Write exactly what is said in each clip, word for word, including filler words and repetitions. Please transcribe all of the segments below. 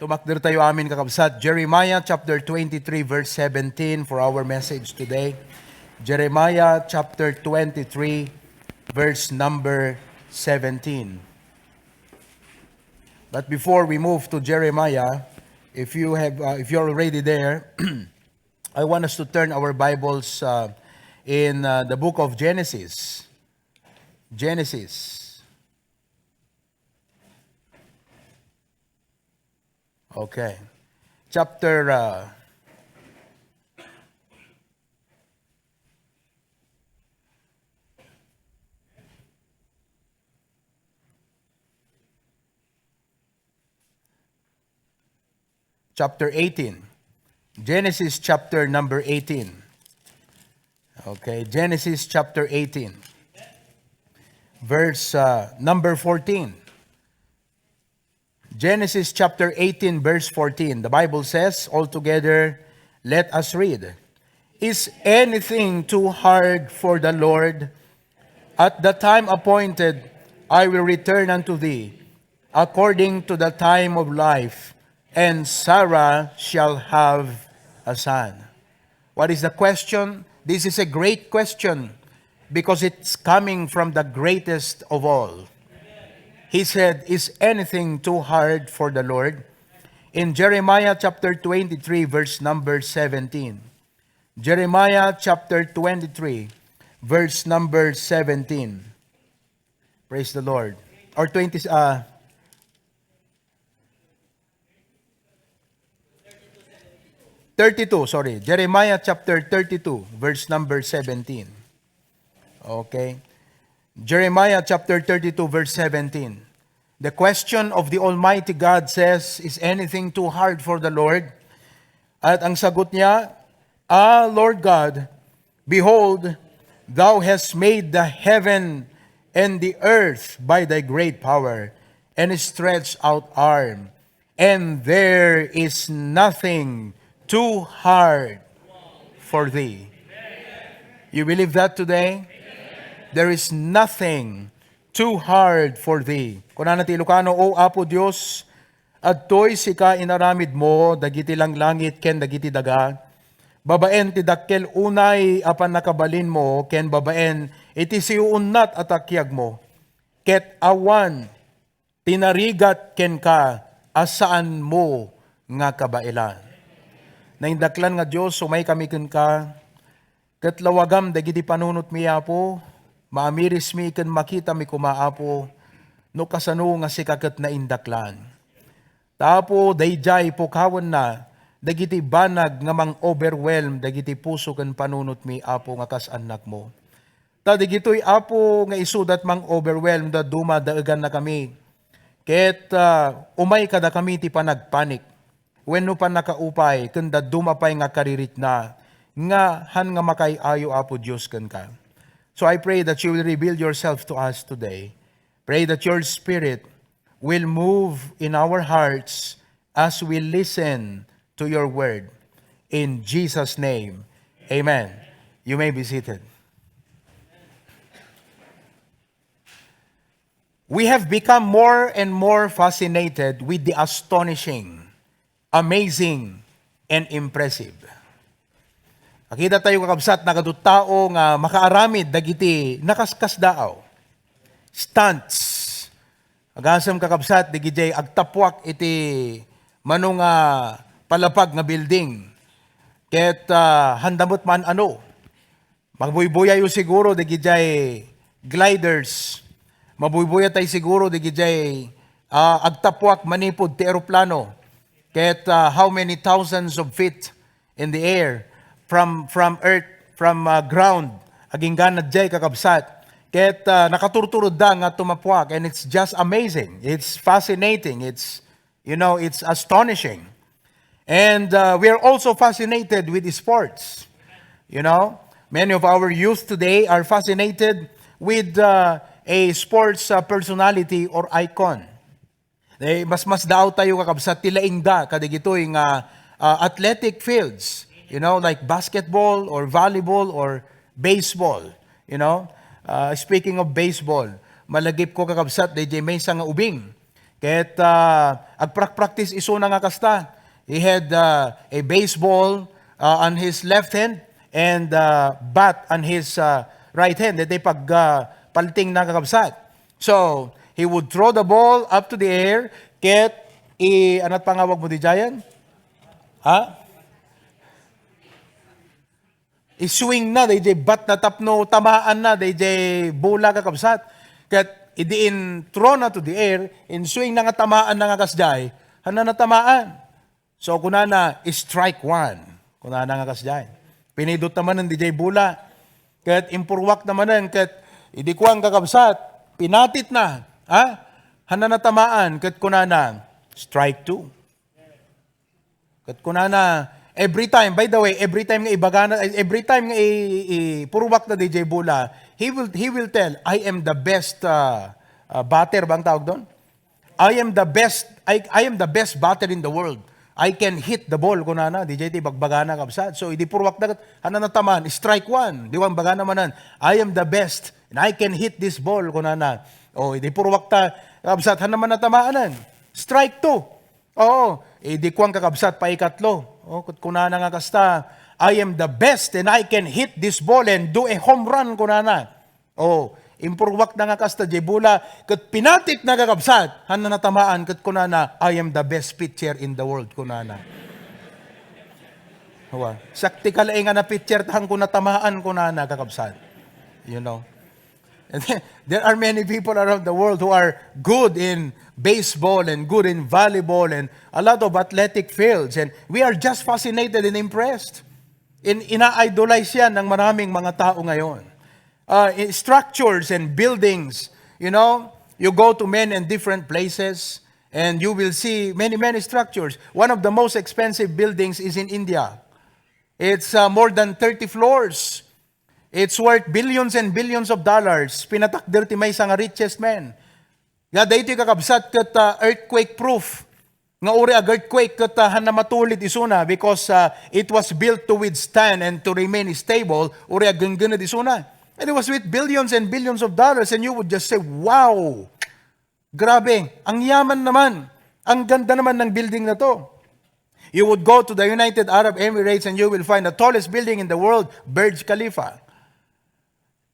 Tumakder tayo amin, kakabsat. Jeremiah chapter twenty-three, verse seventeen for our message today. Jeremiah chapter twenty-three, verse number seventeen. But before we move to Jeremiah, if you have, uh, if you're already there, I want us to turn our Bibles, uh, in, uh, the book of Genesis. Genesis. Okay. Chapter, uh, chapter eighteen. Genesis chapter number eighteen. Okay, Genesis chapter eighteen, verse, uh, number fourteen. Genesis chapter eighteen, verse fourteen. The Bible says, all together, let us read. "Is anything too hard for the Lord? At the time appointed, I will return unto thee, according to the time of life, and Sarah shall have a son." What is the question? This is a great question because it's coming from the greatest of all. He said, "Is anything too hard for the Lord?" In Jeremiah chapter twenty-three, verse number seventeen. Jeremiah chapter twenty-three, verse number seventeen. Praise the Lord. Or twenty, uh, thirty-two, sorry. Jeremiah chapter thirty-two, verse number seventeen. Okay. Jeremiah chapter thirty-two, verse seventeen. The question of the Almighty God says, "Is anything too hard for the Lord?" At ang sagot niya, "Ah, Lord God, behold, thou hast made the heaven and the earth by thy great power and stretched out arm, and there is nothing too hard for thee." You believe that today? "There is nothing too hard for thee." Kunana ti Ilocano, "O Apo Dios, adtoy sika inaramidmo dagiti langlangit ken dagiti daga, babaen ti dakkel unay a pannakabalinmo ken babaen iti siuunnat a takiagmo, ket awan tinarigat kenka a saanmo nga kabaelan." Naindaklan nga Dios, umaykami kenka, ket lawagam dagiti panunotmi, Apo. Maamirismi ken makitami koma, Apo, no kasano nga sika ket naindaklan. Ta, Apo, daydiay pukawenna dagiti banag nga mang-overwhelm dagiti puso ken panunotmi, Apo, nga kas annakmo. Ta digitoy, Apo, nga isudat mang-overwhelm, dadduma daegannakami. Ket, ah, umay kadakami ti panagpanik wenno pannakaupay ken dadduma pay nga kariritna nga han nga makaay-ayo, Apo Dios, kenka. So I pray that you will reveal yourself to us today. Pray that your Spirit will move in our hearts as we listen to your word. In Jesus' name, amen. You may be seated. We have become more and more fascinated with the astonishing, amazing, and impressive. Makita tayo, kakabsat, nga adu tao nga makaaramid dagiti nakaskasdaaw. Stunts. Agasem, kakabsat, dagiti agtappuak iti mano nga palapag nga building. Ket, ah, handa met man ano. Mabuybuyayyo siguro dagiti gliders. Mabuybuyatay siguro dagiti, ah, agtappuak manipud ti eroplano. Ket, ah, how many thousands of feet in the air from, from earth, from, ah, ground, agingga na diay, kakabsat. Ket, ah, nakaturturod da nga tumappuak, and it's just amazing. It's fascinating. It's, you know, it's astonishing. And, uh, we are also fascinated with sports. You know, many of our youth today are fascinated with, uh, a sports, uh, personality or icon. Eh, mas, mas daaw tayo, kakabsat, ti laingda kadagitoy nga, uh, athletic fields, you know, like basketball or volleyball or baseball, you know. Uh, speaking of baseball, malagipko, kakabsat, daydiay maysa nga ubing. Ket, ah, agprakpraktis isuna nga kasta. He had, ah, a baseball, ah, on his left hand and, ah, bat on his, ah, right hand. Iti pag, ah, paltingna, kakabsat. So, he would throw the ball up to the air, ket i-, anat pangawag mo di giant? Ha? I-swing na, dayjay bat na tapno tamaan na, dayjay bola, kakabsat. Ket idi in-throw na to the air, in-swing na nga tamaan na nga kasjay, hana natamaan. So, kunana, "Strike one." Kunana nga kasjay. Pinidot na manen dayjay bola. Ket impurwak na manen, ket idi kuan, kakabsat, pinatit na. Ha? Hana natamaan, ket kunana, "Strike two." Ket kunana, every time, by the way, every time nga ibagana, every time nga i-, i-, ipurwak na dayjay bola, he will, he will tell, "I am the best, ah, ah, batter," bang tawag doon? "I am the best, I, I am the best batter in the world. I can hit the ball," kunana, dayjay ti bagbagana, kabsat. So, idi purwak na, hana natamaan, "Strike one." Di wan bagana manen, "I am the best, and I can hit this ball," kunana. O, idi purwak ta, kabsat, hana man natamaanan, "Strike two." Oo, idi kuan, kakabsat, paikatlo. O, ket kunana nga kasta, "I am the best and I can hit this ball and do a home run," kunana. O, impurwak na nga kasta, dayjay bola, ket pinatit na, kakabsat, hana natamaan, ket kunana, "I am the best pitcher in the world," kunana. Wa, sakti ka laeng nga na-pitcher, ta haanko natamaan, kunana, kakabsat. You know? And there are many people around the world who are good in baseball and good in volleyball and a lot of athletic fields. And we are just fascinated and impressed. In, ina-idolize yan ng maraming mga tao ngayon. Uh, in structures and buildings, you know, you go to many and different places and you will see many, many structures. One of the most expensive buildings is in India. It's, uh, more than thirty floors. It's worth billions and billions of dollars. Pinatakder ti maysa nga richest man. Nga daytoy, kakabsat, ket, ah, earthquake proof. Nga uray ag-earthquake ket, ah, hana matulid isuna because, ah, it was built to withstand and to remain stable. Uray aggenggened isuna. And it was with billions and billions of dollars, and you would just say, "Wow! Grabe, ang yaman naman. Ang ganda naman ng building na 'to." You would go to the United Arab Emirates and you will find the tallest building in the world, Burj Khalifa.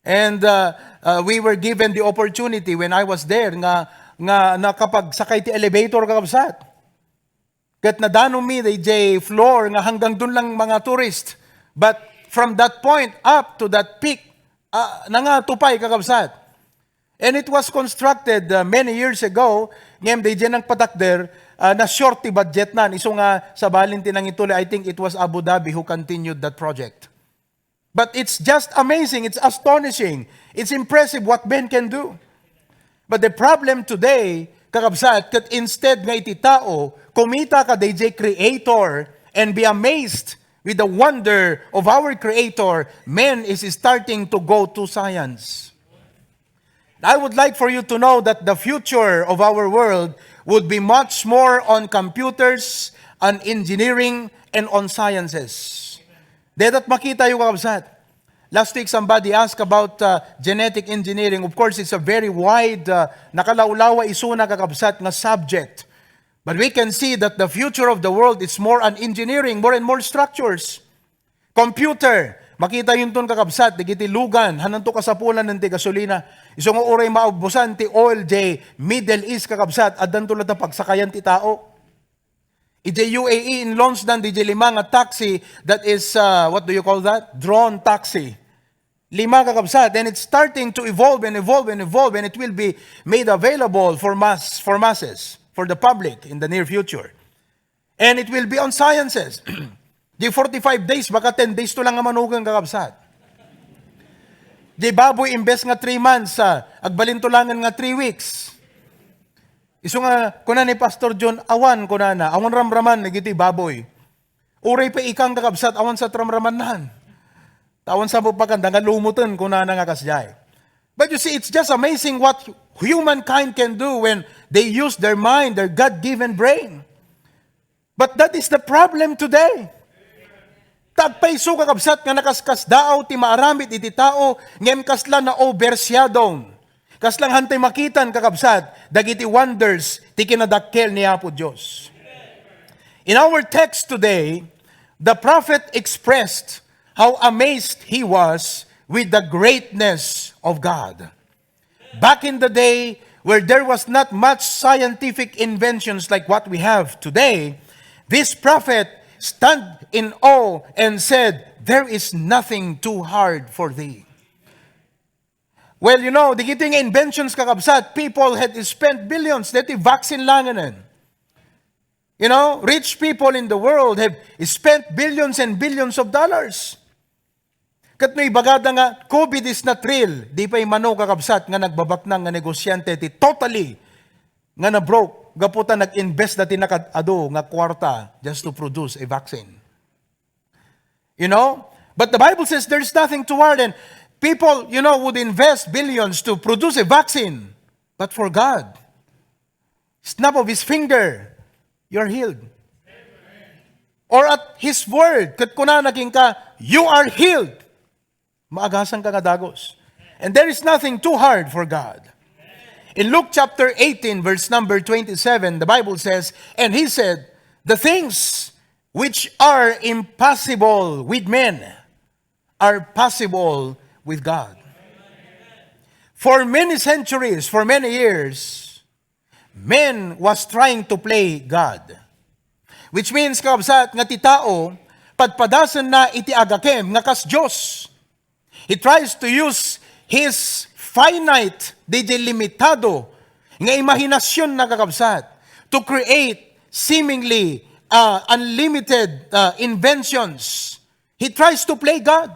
And, uh, uh, we were given the opportunity when I was there nga, nga nakapagsakay ti elevator, kakabsat. Ket nadanon mi dayjay floor nga hanggang dun lang mga tourist. But from that point up to that peak, ah, nangato pay, kakabsat. And it was constructed, uh, many years ago, ngem dayjay nangpatakder, ah, na-short ti budget nan. Isu nga sabali ti nangituloy, I think it was Abu Dhabi who continued that project. But it's just amazing, it's astonishing, it's impressive what men can do. But the problem today, kakabsat, ket instead nga iti tao, kumita ka dayjay creator and be amazed with the wonder of our creator, man is starting to go to science. I would like for you to know that the future of our world would be much more on computers, on engineering, and on sciences. Dayta ti makitayo, kakabsat. Last week, somebody asked about, uh, genetic engineering. Of course, it's a very wide, uh, nakalawlawa isuna, kakabsat, nga subject. But we can see that the future of the world is more on engineering, more and more structures. Computer, makitayo ton, kakabsat, dagiti lugan, hananto kasapulan ti gasolina. Isu nga uray maubusan ti oil, diay Middle East, kakabsat, addanto latta pagsakayan ti tao. Idiay U A E, in-launch dan diay lima nga taxi that is, uh, what do you call that? Drone taxi. Lima, kakabsat. And it's starting to evolve and evolve and evolve, and it will be made available for mass, for masses, for the public in the near future. And it will be on sciences. Di forty-five days, baka ten days to lang nga manugang, kakabsat. Di baboy, imbes nga three months, ah, agbalin to langen nga three weeks. Isu nga, kuna ni Pastor John, "Awan," kunana, "awan ramraman dagiti baboy. Uray pay ikang, kakabsat, awan sa ramramannan. Awan sa pakan, danga lumutan," kunana nga kasdiay. But you see, it's just amazing what humankind can do when they use their mind, their God-given brain. But that is the problem today. Tagpayso, kakabsat, nga nakaskasdaaw ti maaramid iti tao, ngem kasla na-overshadow. Kasla nga hantay makitan, kakabsat, dagiti wonders ti kinadakkel ni Apo Dios. In our text today, the prophet expressed how amazed he was with the greatness of God. Back in the day, where there was not much scientific inventions like what we have today, this prophet stand in awe and said, "There is nothing too hard for thee." Well, you know, dagiti nga inventions, kakabsat, people had spent billions. Deti vaccine langanen. You know, rich people in the world have spent billions and billions of dollars. Ket no ibagada nga COVID is not real, di pay mano, kakabsat, nga nagbabaknang nga negosyante ti totally nga na-broke gapu ta nag-invest dati nakad-ado nga kwarta just to produce a vaccine. You know? But the Bible says there's nothing too hard, and people, you know, would invest billions to produce a vaccine. But for God, snap of his finger, you're healed. Or at his word, ket kunana kenka, "You are healed." Maagasanka nga dagus. And there is nothing too hard for God. In Luke chapter eighteen, verse number twenty-seven, the Bible says, "And he said, 'The things which are impossible with men are possible with God.'" For many centuries, for many years, men was trying to play God. Which means, kakabsat, nga ti tao, padpadasenna iti agakem nga kas Dios. He tries to use his finite, diay limitado nga imahinasyon na, kakabsat, to create seemingly, uh, unlimited, uh, inventions. He tries to play God.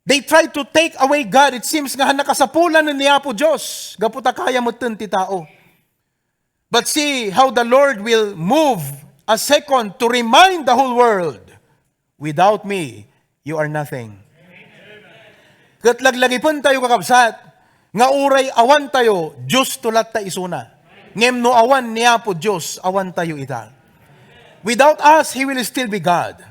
They tried to take away God. It seems nga nakasapulan ni Apo Dios gapu ta kaya metten ti tao. But see how the Lord will move a second to remind the whole world, "Without me, you are nothing." Ket laglagipentayo, kakabsat, nga uray awantayo, Diosto latta isuna. Ngem no awan ni Apo Dios, awantayo ita. Without us, He will still be God.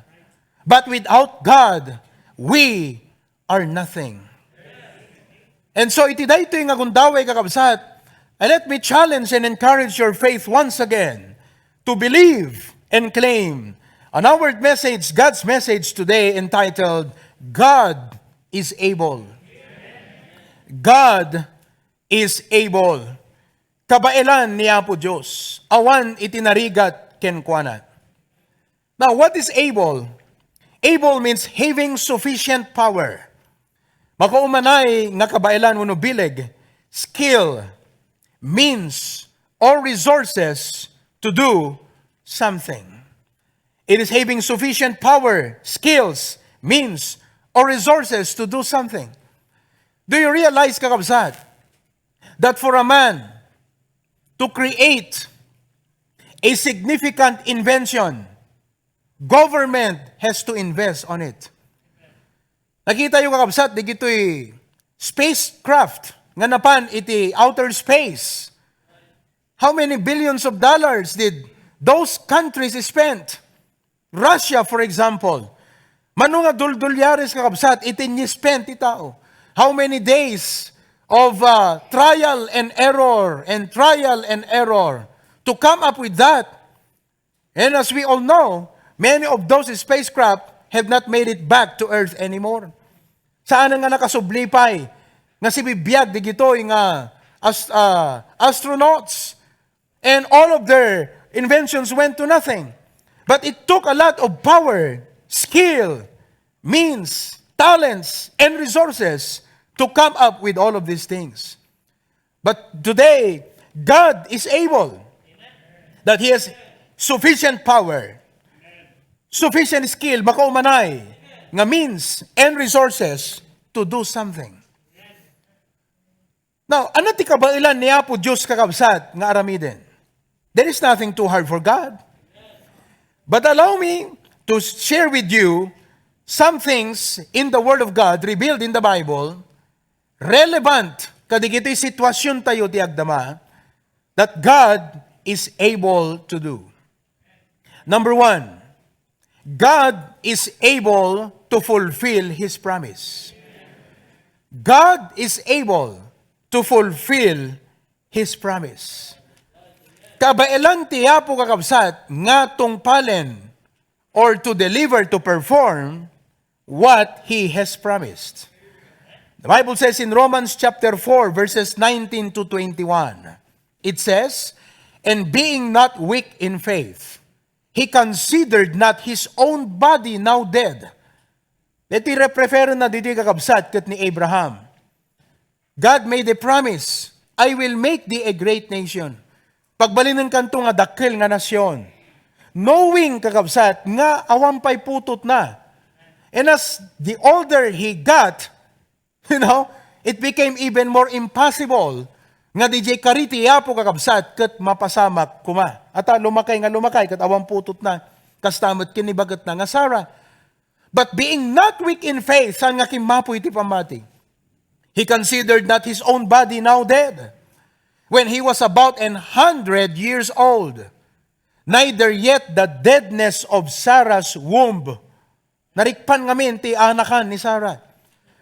But without God, we are nothing. And so, iti daytoy nga gundaway, kakabsat, and let me challenge and encourage your faith once again to believe and claim. And our message, God's message today, entitled, "God is able." God is able. Kabaelan ni Apo Dios. Awan iti narigat kenkuana. Now, what is able? Able means having sufficient power. Makaumanay nga kabaelan wenno bileg, skill, means, or resources to do something. It is having sufficient power, skills, means, or resources to do something. Do you realize, kakabsat, that for a man to create a significant invention, government has to invest on it. Nakitayo, kakabsat, digitoy spacecraft nga napan iti outer space. How many billions of dollars did those countries spend? Russia, for example, mano nga duldulyares, kakabsat, iti ni-spend ti tao. How many days of, uh, trial and error and trial and error to come up with that? And as we all know, many of those spacecraft have not made it back to Earth anymore. Saan nga nakasubli pay nga sibibiag digitoy nga as-, uh, astronauts. And all of their inventions went to nothing. But it took a lot of power, skill, means, talents, and resources to come up with all of these things. But today, God is able, that He has sufficient power, sufficient skill, makaumanay nga means and resources to do something. Now, ania ti kabaelan ni Apo Dios, kakabsat, nga aramiden? There is nothing too hard for God. But allow me to share with you some things in the Word of God, revealed in the Bible, relevant kadagiti situasiontayo ti agdama, that God is able to do. Number one, God is able to fulfill His promise. God is able to fulfill His promise. Kabaelan ti Apo, kakabsat, nga tungpalen or to deliver, to perform what He has promised. The Bible says in Romans chapter four, verses nineteen to twenty-one, it says, "And being not weak in faith, he considered not his own body now dead." Iti repreferen na ditoy, kakabsat, ket ni Abraham. God made a promise, "I will make thee a great nation." Pagbalinen kanto nga dakkel nga nasyon. Knowing, kakabsat, nga awan pay putotna. And as the older he got, you know, it became even more impossible nga dijay kari ti Apo, kakabsat, ket mapasamak koma. Ata, lumakay nga lumakay, ket awan putotna. Kasta met ken ni baketna nga Sarah. But being not weak in faith, saan nga kimmapoy ti pammati? He considered not his own body now dead, when he was about an hundred years old, neither yet the deadness of Sarah's womb. Narikpan ngamin ti anakan ni Sarah.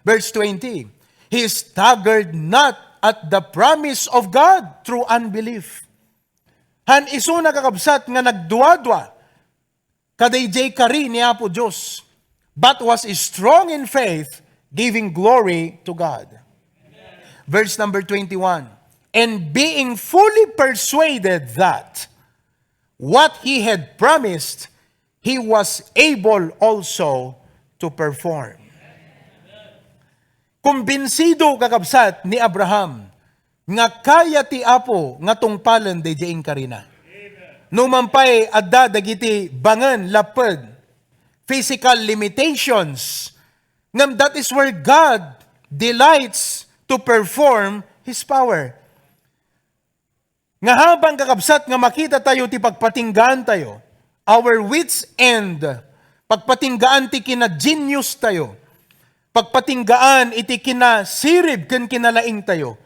Verse twenty, "He staggered not at the promise of God through unbelief." Han isuna, kakabsat, nga nagduadua kadaydiay kari ni Apo Dios, but was strong in faith, giving glory to God. Verse number twenty-one, "And being fully persuaded that what he had promised, he was able also to perform." Kumbinsido, kakabsat, ni Abraham nga kaya ti Apo nga tungpalen daydiay inkarina. Numan pay adda dagiti bangen, lapped, physical limitations, ngem that is where God delights to perform His power. Nga habang, kakabsat, nga makita tayo ti pagpatinggaan tayo, our wits end, pagpatinggaan ti kina-genius tayo, pagpatinggaan iti kinasirib ken kinalaing tayo,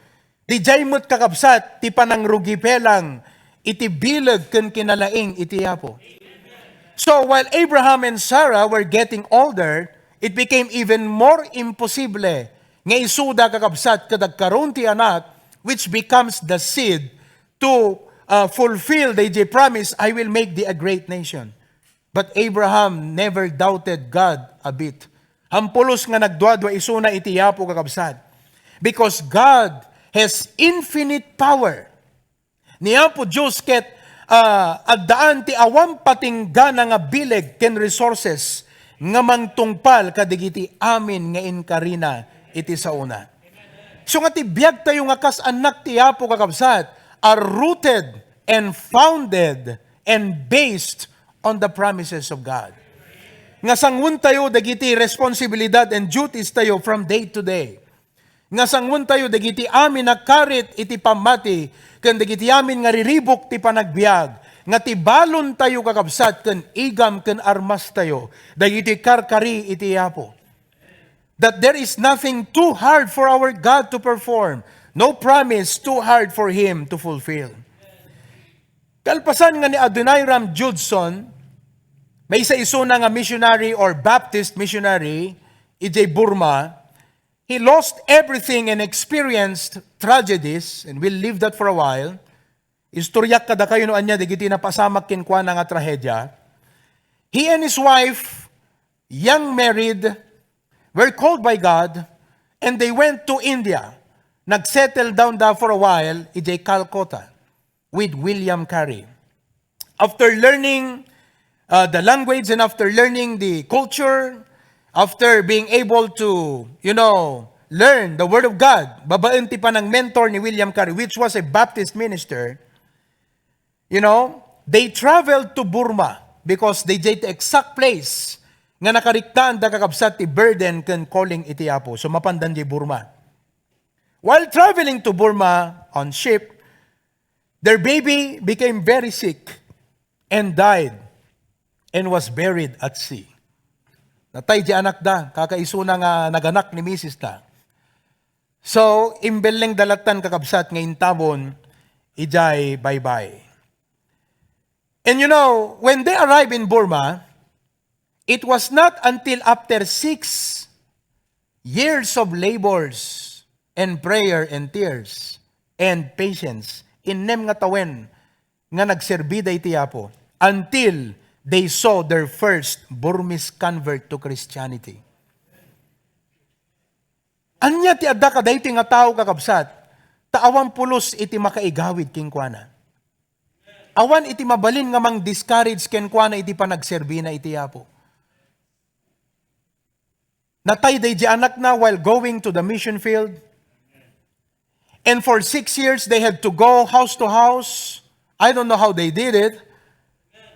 dijay met, kakabsat, ti panangrugipelang iti bileg ken kinalaing iti Apo. So, while Abraham and Sarah were getting older, it became even more imposible nga isuda, kakabsat, ket agkaron ti anak, which becomes the seed to, uh, fulfill the, the promise, "I will make thee a great nation." But Abraham never doubted God a bit. Hampulos nga nagduadua isuna iti Apo, kakabsat. Because God has infinite power. Ni Apo Dios ket, ah, addaan ti awan patinggana nga bileg ken resources nga mangtungpal kadagiti amin nga inkarina iti saona. So nga ti biag tayo nga kas annak ti Apo, kakabsat, are rooted and founded and based on the promises of God. Nga sanguen tayo dagiti responsibilidad and duties tayo from day to day. Nga sanguen tayo dagiti amin a karit iti pammati, ken dagiti amin nga riribuk ti panagbiag, nga ti balon tayo, kakabsat, ken igam ken armas tayo, dagiti karkari iti Apo. That there is nothing too hard for our God to perform, no promise too hard for Him to fulfill. Kalpasan nga ni Adoniram Judson, maysa isuna nga missionary or Baptist missionary, idiay Burma, he lost everything and experienced tragedies, and we'll leave that for a while. Istoryak kadakayo no ania dagiti napasamak kenkuana nga trahedya. He and his wife, young married, were called by God, and they went to India. Nagsettle down da for a while, idiay Calcutta, with William Carey. After learning, uh, the language and after learning the culture, after being able to, you know, learn the Word of God, babaen ti panang-mentor ni William Carey, which was a Baptist minister, you know, they traveled to Burma because they did the exact place nga nakariknaan da, kakabsat, ti burden ken calling iti Apo. So, mapandan di Burma. While traveling to Burma on ship, their baby became very sick and died and was buried at sea. Natay di anak da, kakaisuna nga naganak ni misis da. So, imbelleng da lattan, kakabsat, nga intabon idiay baybay. And you know, when they arrived in Burma, it was not until after six years of labors and prayer and tears and patience. Innem nga tawen nga nagserbi da iti Apo until they saw their first Burmese convert to Christianity. Ania ti adda kadaytoy nga tao, kakabsat, ta awan pulos iti makaigawid kenkuana. Awan iti mabalin nga mang-discourage kenkuana iti panagserbina iti Apo. Natay daydi anakna while going to the mission field. And for six years, they had to go house to house. I don't know how they did it,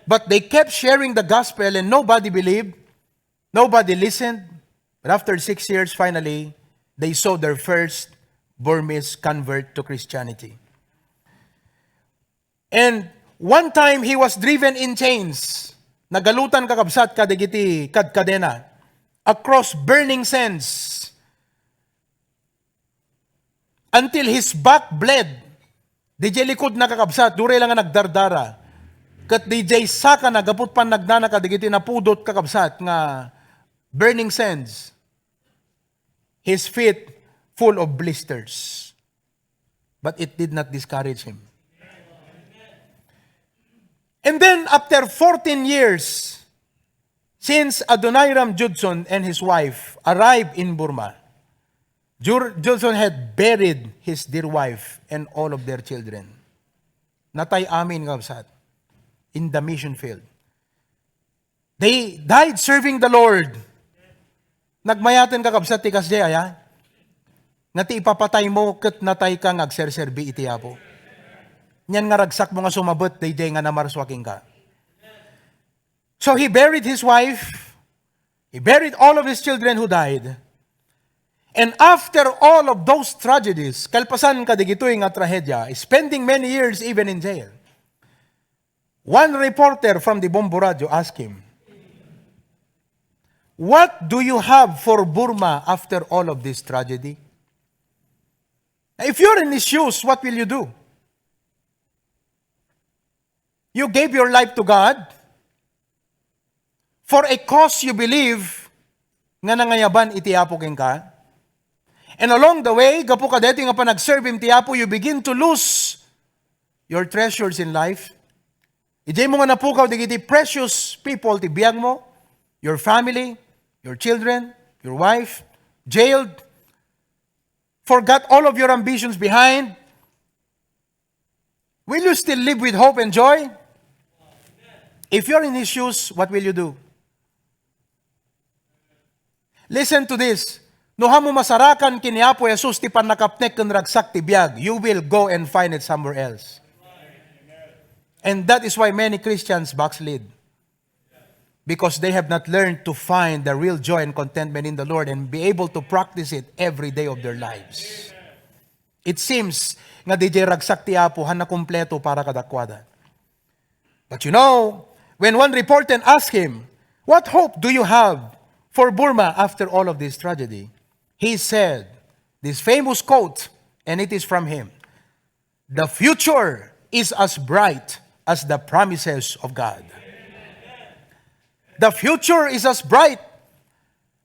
but they kept sharing the gospel and nobody believed, nobody listened. But after six years, finally, they saw their first Burmese convert to Christianity. And one time, he was driven in chains. Nagalutan, kakabsat, kadagiti kadkadena across burning sands until his back bled. Didiay likod na, kakabsat, duray lang nga nagdardara. Ket didiay sakana, gapu ta pannagnana kadagiti napudot, kakabsat, nga burning sands. His feet full of blisters. But it did not discourage him. And then, after fourteen years, since Adoniram Judson and his wife arrived in Burma, Jur-, Judson had buried his dear wife and all of their children. Natay amin, kakabsat, in the mission field. They died serving the Lord. Nagmayaten, kakabsat, ti kasdiay, aya? Nga ti ipapataymo ket natayka nga agserserbi iti Apo. Nian nga ragsakmo nga sumabet daydiay nga namarsua kenka. So he buried his wife. He buried all of his children who died. And after all of those tragedies, kalpasan kadagitoy nga trahedya, spending many years even in jail, one reporter from the Bombo Radio asked him, "What do you have for Burma after all of this tragedy?" Now, if you're in his shoes, what will you do? You gave your life to God for a cause you believe nga nangayaban iti Apo kenka. And along the way, gapu kadaytoy nga panagserbi ti Apo, you begin to lose your treasures in life. Idiay mo nga napukaw dagiti precious people ti biag mo, your family, your children, your wife, jailed, forgot all of your ambitions behind. Will you still live with hope and joy? If you're in his shoes, what will you do? Listen to this. No, haanmo masarakan ken ni Apo Jesus ti pannakapnek ken ragsak ti biag, you will go and find it somewhere else. And that is why many Christians backslid. Because they have not learned to find the real joy and contentment in the Lord and be able to practice it every day of their lives. It seems nga didiay ragsak ti Apo, haan nakumpleto para kadakuada. But you know, when one reporter asked him, "What hope do you have for Burma after all of this tragedy?" He said this famous quote, and it is from him, "The future is as bright as the promises of God." The future is as bright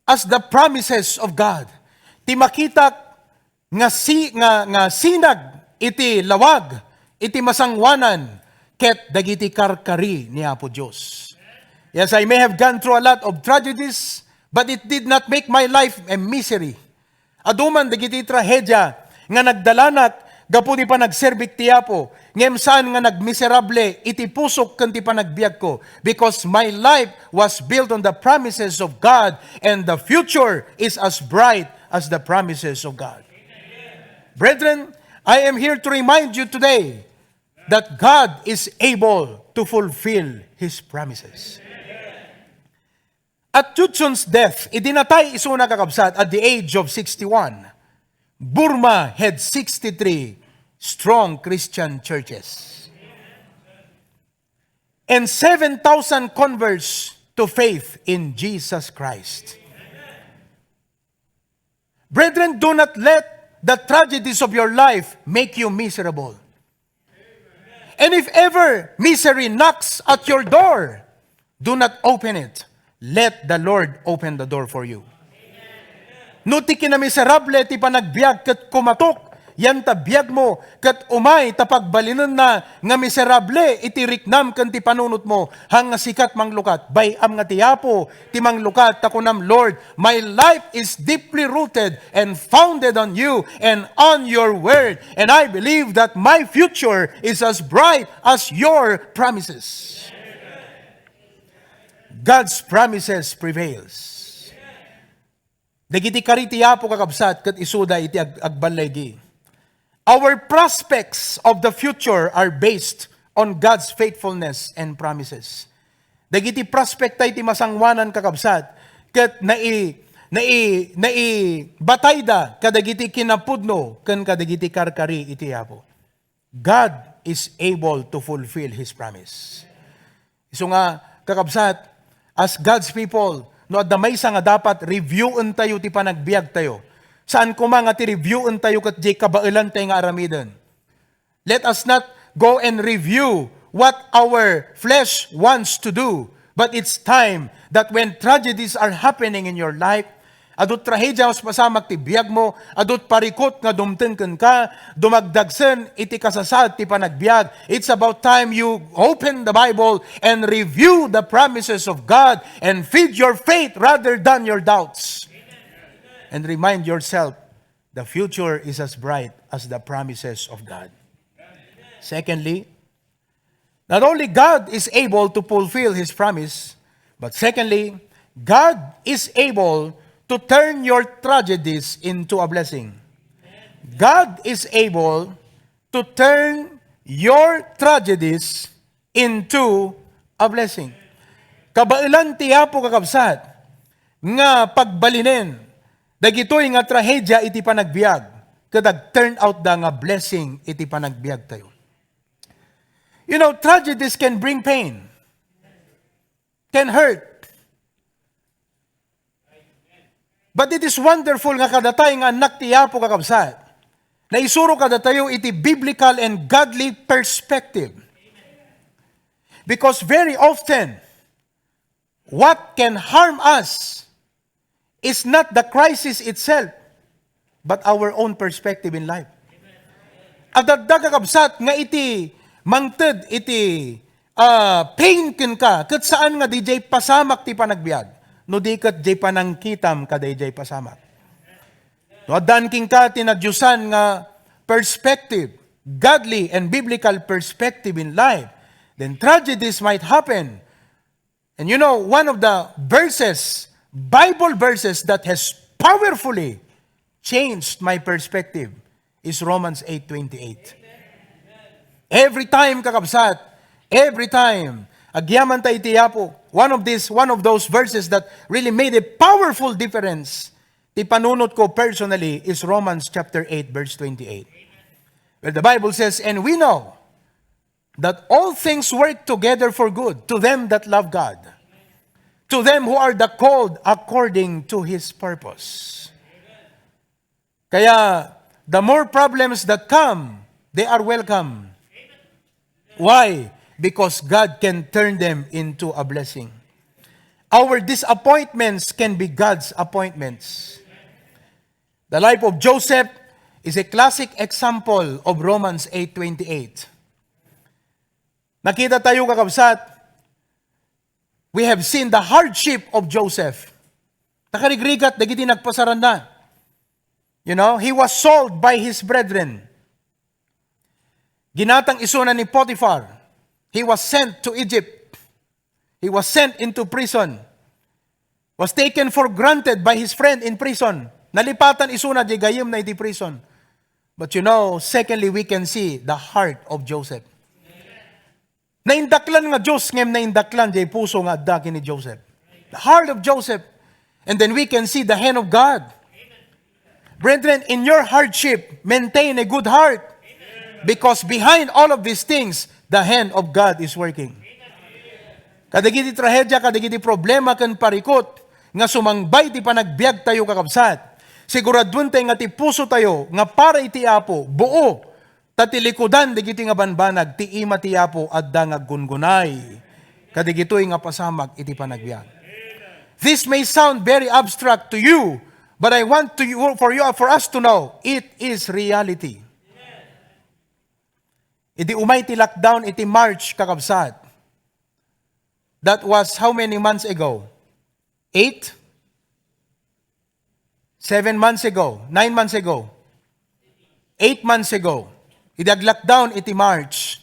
as the promises of God. Ti makitak nga si-, nga, nga sinag iti lawag, iti masangoanan, ket dagiti karkari ni Apo Dios. Yes, I may have gone through a lot of tragedies, but it did not make my life a misery. Adu man dagiti trahedia nga nagdalanak gapu ti panagserbik ti Apo, ngem saan nga nagmiserable iti pusok ken ti panagbiagko, because my life was built on the promises of God, and the future is as bright as the promises of God. Brethren, I am here to remind you today that God is able to fulfill His promises. At Judson's death, idi natay isuna, kakabsat, at the age of sixty-one, Burma had sixty-three strong Christian churches and seven thousand converts to faith in Jesus Christ. Brethren, do not let the tragedies of your life make you miserable. And if ever misery knocks at your door, do not open it. Let the Lord open the door for you. No ti kinamiserable ti panagbiag ket kumatok, yan ta biagmo, ket umay ta pagbalinenna nga miserable iti riknam ken ti panunotmo, haan nga sikat manglukat. Bay-am nga ti Apo ti manglukat, ta kunam, "Lord, my life is deeply rooted and founded on you and on your word. And I believe that my future is as bright as your promises." God's promises prevails. Dagiti kari ti Apo, kakabsat, ket isuda iti ag-, agballigi. Our prospects of the future are based on God's faithfulness and promises. Dagiti prospect tayo ti masangoanan, kakabsat, ket nai-, nai-, naibatayda kadagiti kinapudno ken kadagiti karkari iti Apo. God is able to fulfill His promise. Isu nga, kakabsat, as God's people, no adda maysa nga dapat reviewen tayo ti panagbiag tayo. Saan koma nga ti reviewen tayo ket diay kabaelan tayo nga aramiden. Let us not go and review what our flesh wants to do, but it's time that when tragedies are happening in your life, adu trahedia nga pasamak ti biagmo, adu parikut nga dumteng kenka, dumagdagsen iti kasasaad ti panagbiag. It's about time you open the Bible and review the promises of God and feed your faith rather than your doubts. And remind yourself, the future is as bright as the promises of God. Secondly, not only God is able to fulfill His promise, but secondly, God is able to turn your tragedies into a blessing. God is able to turn your tragedies into a blessing. Kabaelan ti Apo, kakabsat, nga pagbalinen dagitoy nga trahedia iti panagbiag, ket ag-turn out da nga blessing iti panagbiag tayo. You know, tragedies can bring pain, can hurt. But it is wonderful nga kadatay nga annak ti Apo, kakabsat, naisuro kadatayo iti biblical and godly perspective. Because very often, what can harm us is not the crisis itself, but our own perspective in life. Adda, kakabsat, nga iti mangted iti, ah, pain kenka, ket saan nga diay pasamak ti panagbiag, no di ket diay panangkitam kadaydiay pasamak. No addan kenka ti nadiosan nga perspective, godly and biblical perspective in life, then tragedies might happen. And you know, one of the verses, Bible verses that has powerfully changed my perspective is Romans eight twenty-eight. Every time, kakabsat, every time, agyaman ta iti Apo, one of these, one of those verses that really made a powerful difference, ti panunot ko personally is Romans chapter eight, verse twenty-eight. Where the Bible says, "And we know that all things work together for good to them that love God, to them who are the called according to His purpose." Kaya, the more problems that come, they are welcome. Why? Because God can turn them into a blessing. Our disappointments can be God's appointments. The life of Joseph is a classic example of Romans eight twenty-eight. Nakita tayo, kakabsat, we have seen the hardship of Joseph. Nakarigrigat dagiti nagpasaranna. You know, he was sold by his brethren. Ginatang isuna ni Potiphar. He was sent to Egypt. He was sent into prison. Was taken for granted by his friend in prison. Nalipatan isuna diay gayyemna iti prison. But you know, secondly, we can see the heart of Joseph. Naindaklan nga Dios, ngem naindaklan diay puso nga adda ken ni Joseph. The heart of Joseph. And then we can see the hand of God. Brethren, in your hardship, maintain a good heart. Because behind all of these things, the hand of God is working. Kadagiti trahedia, kadagiti problema ken parikut nga sumangbay ti panagbiag tayo, kakabsat, siguraduen tayo nga ti puso tayo nga para iti Apo, buo, ta ti likudan dagiti nga banbanag ti ima ti Apo adda nga aggungunay kadagitoy nga pasamak iti panagbiag. This may sound very abstract to you, But I want to you, for you, for us to know, it is reality. Idi umay ti lockdown iti March, kakabsat, that was how many months ago? Eight? Seven months ago? Nine months ago? Eight months ago? Idi ag-lockdown iti March,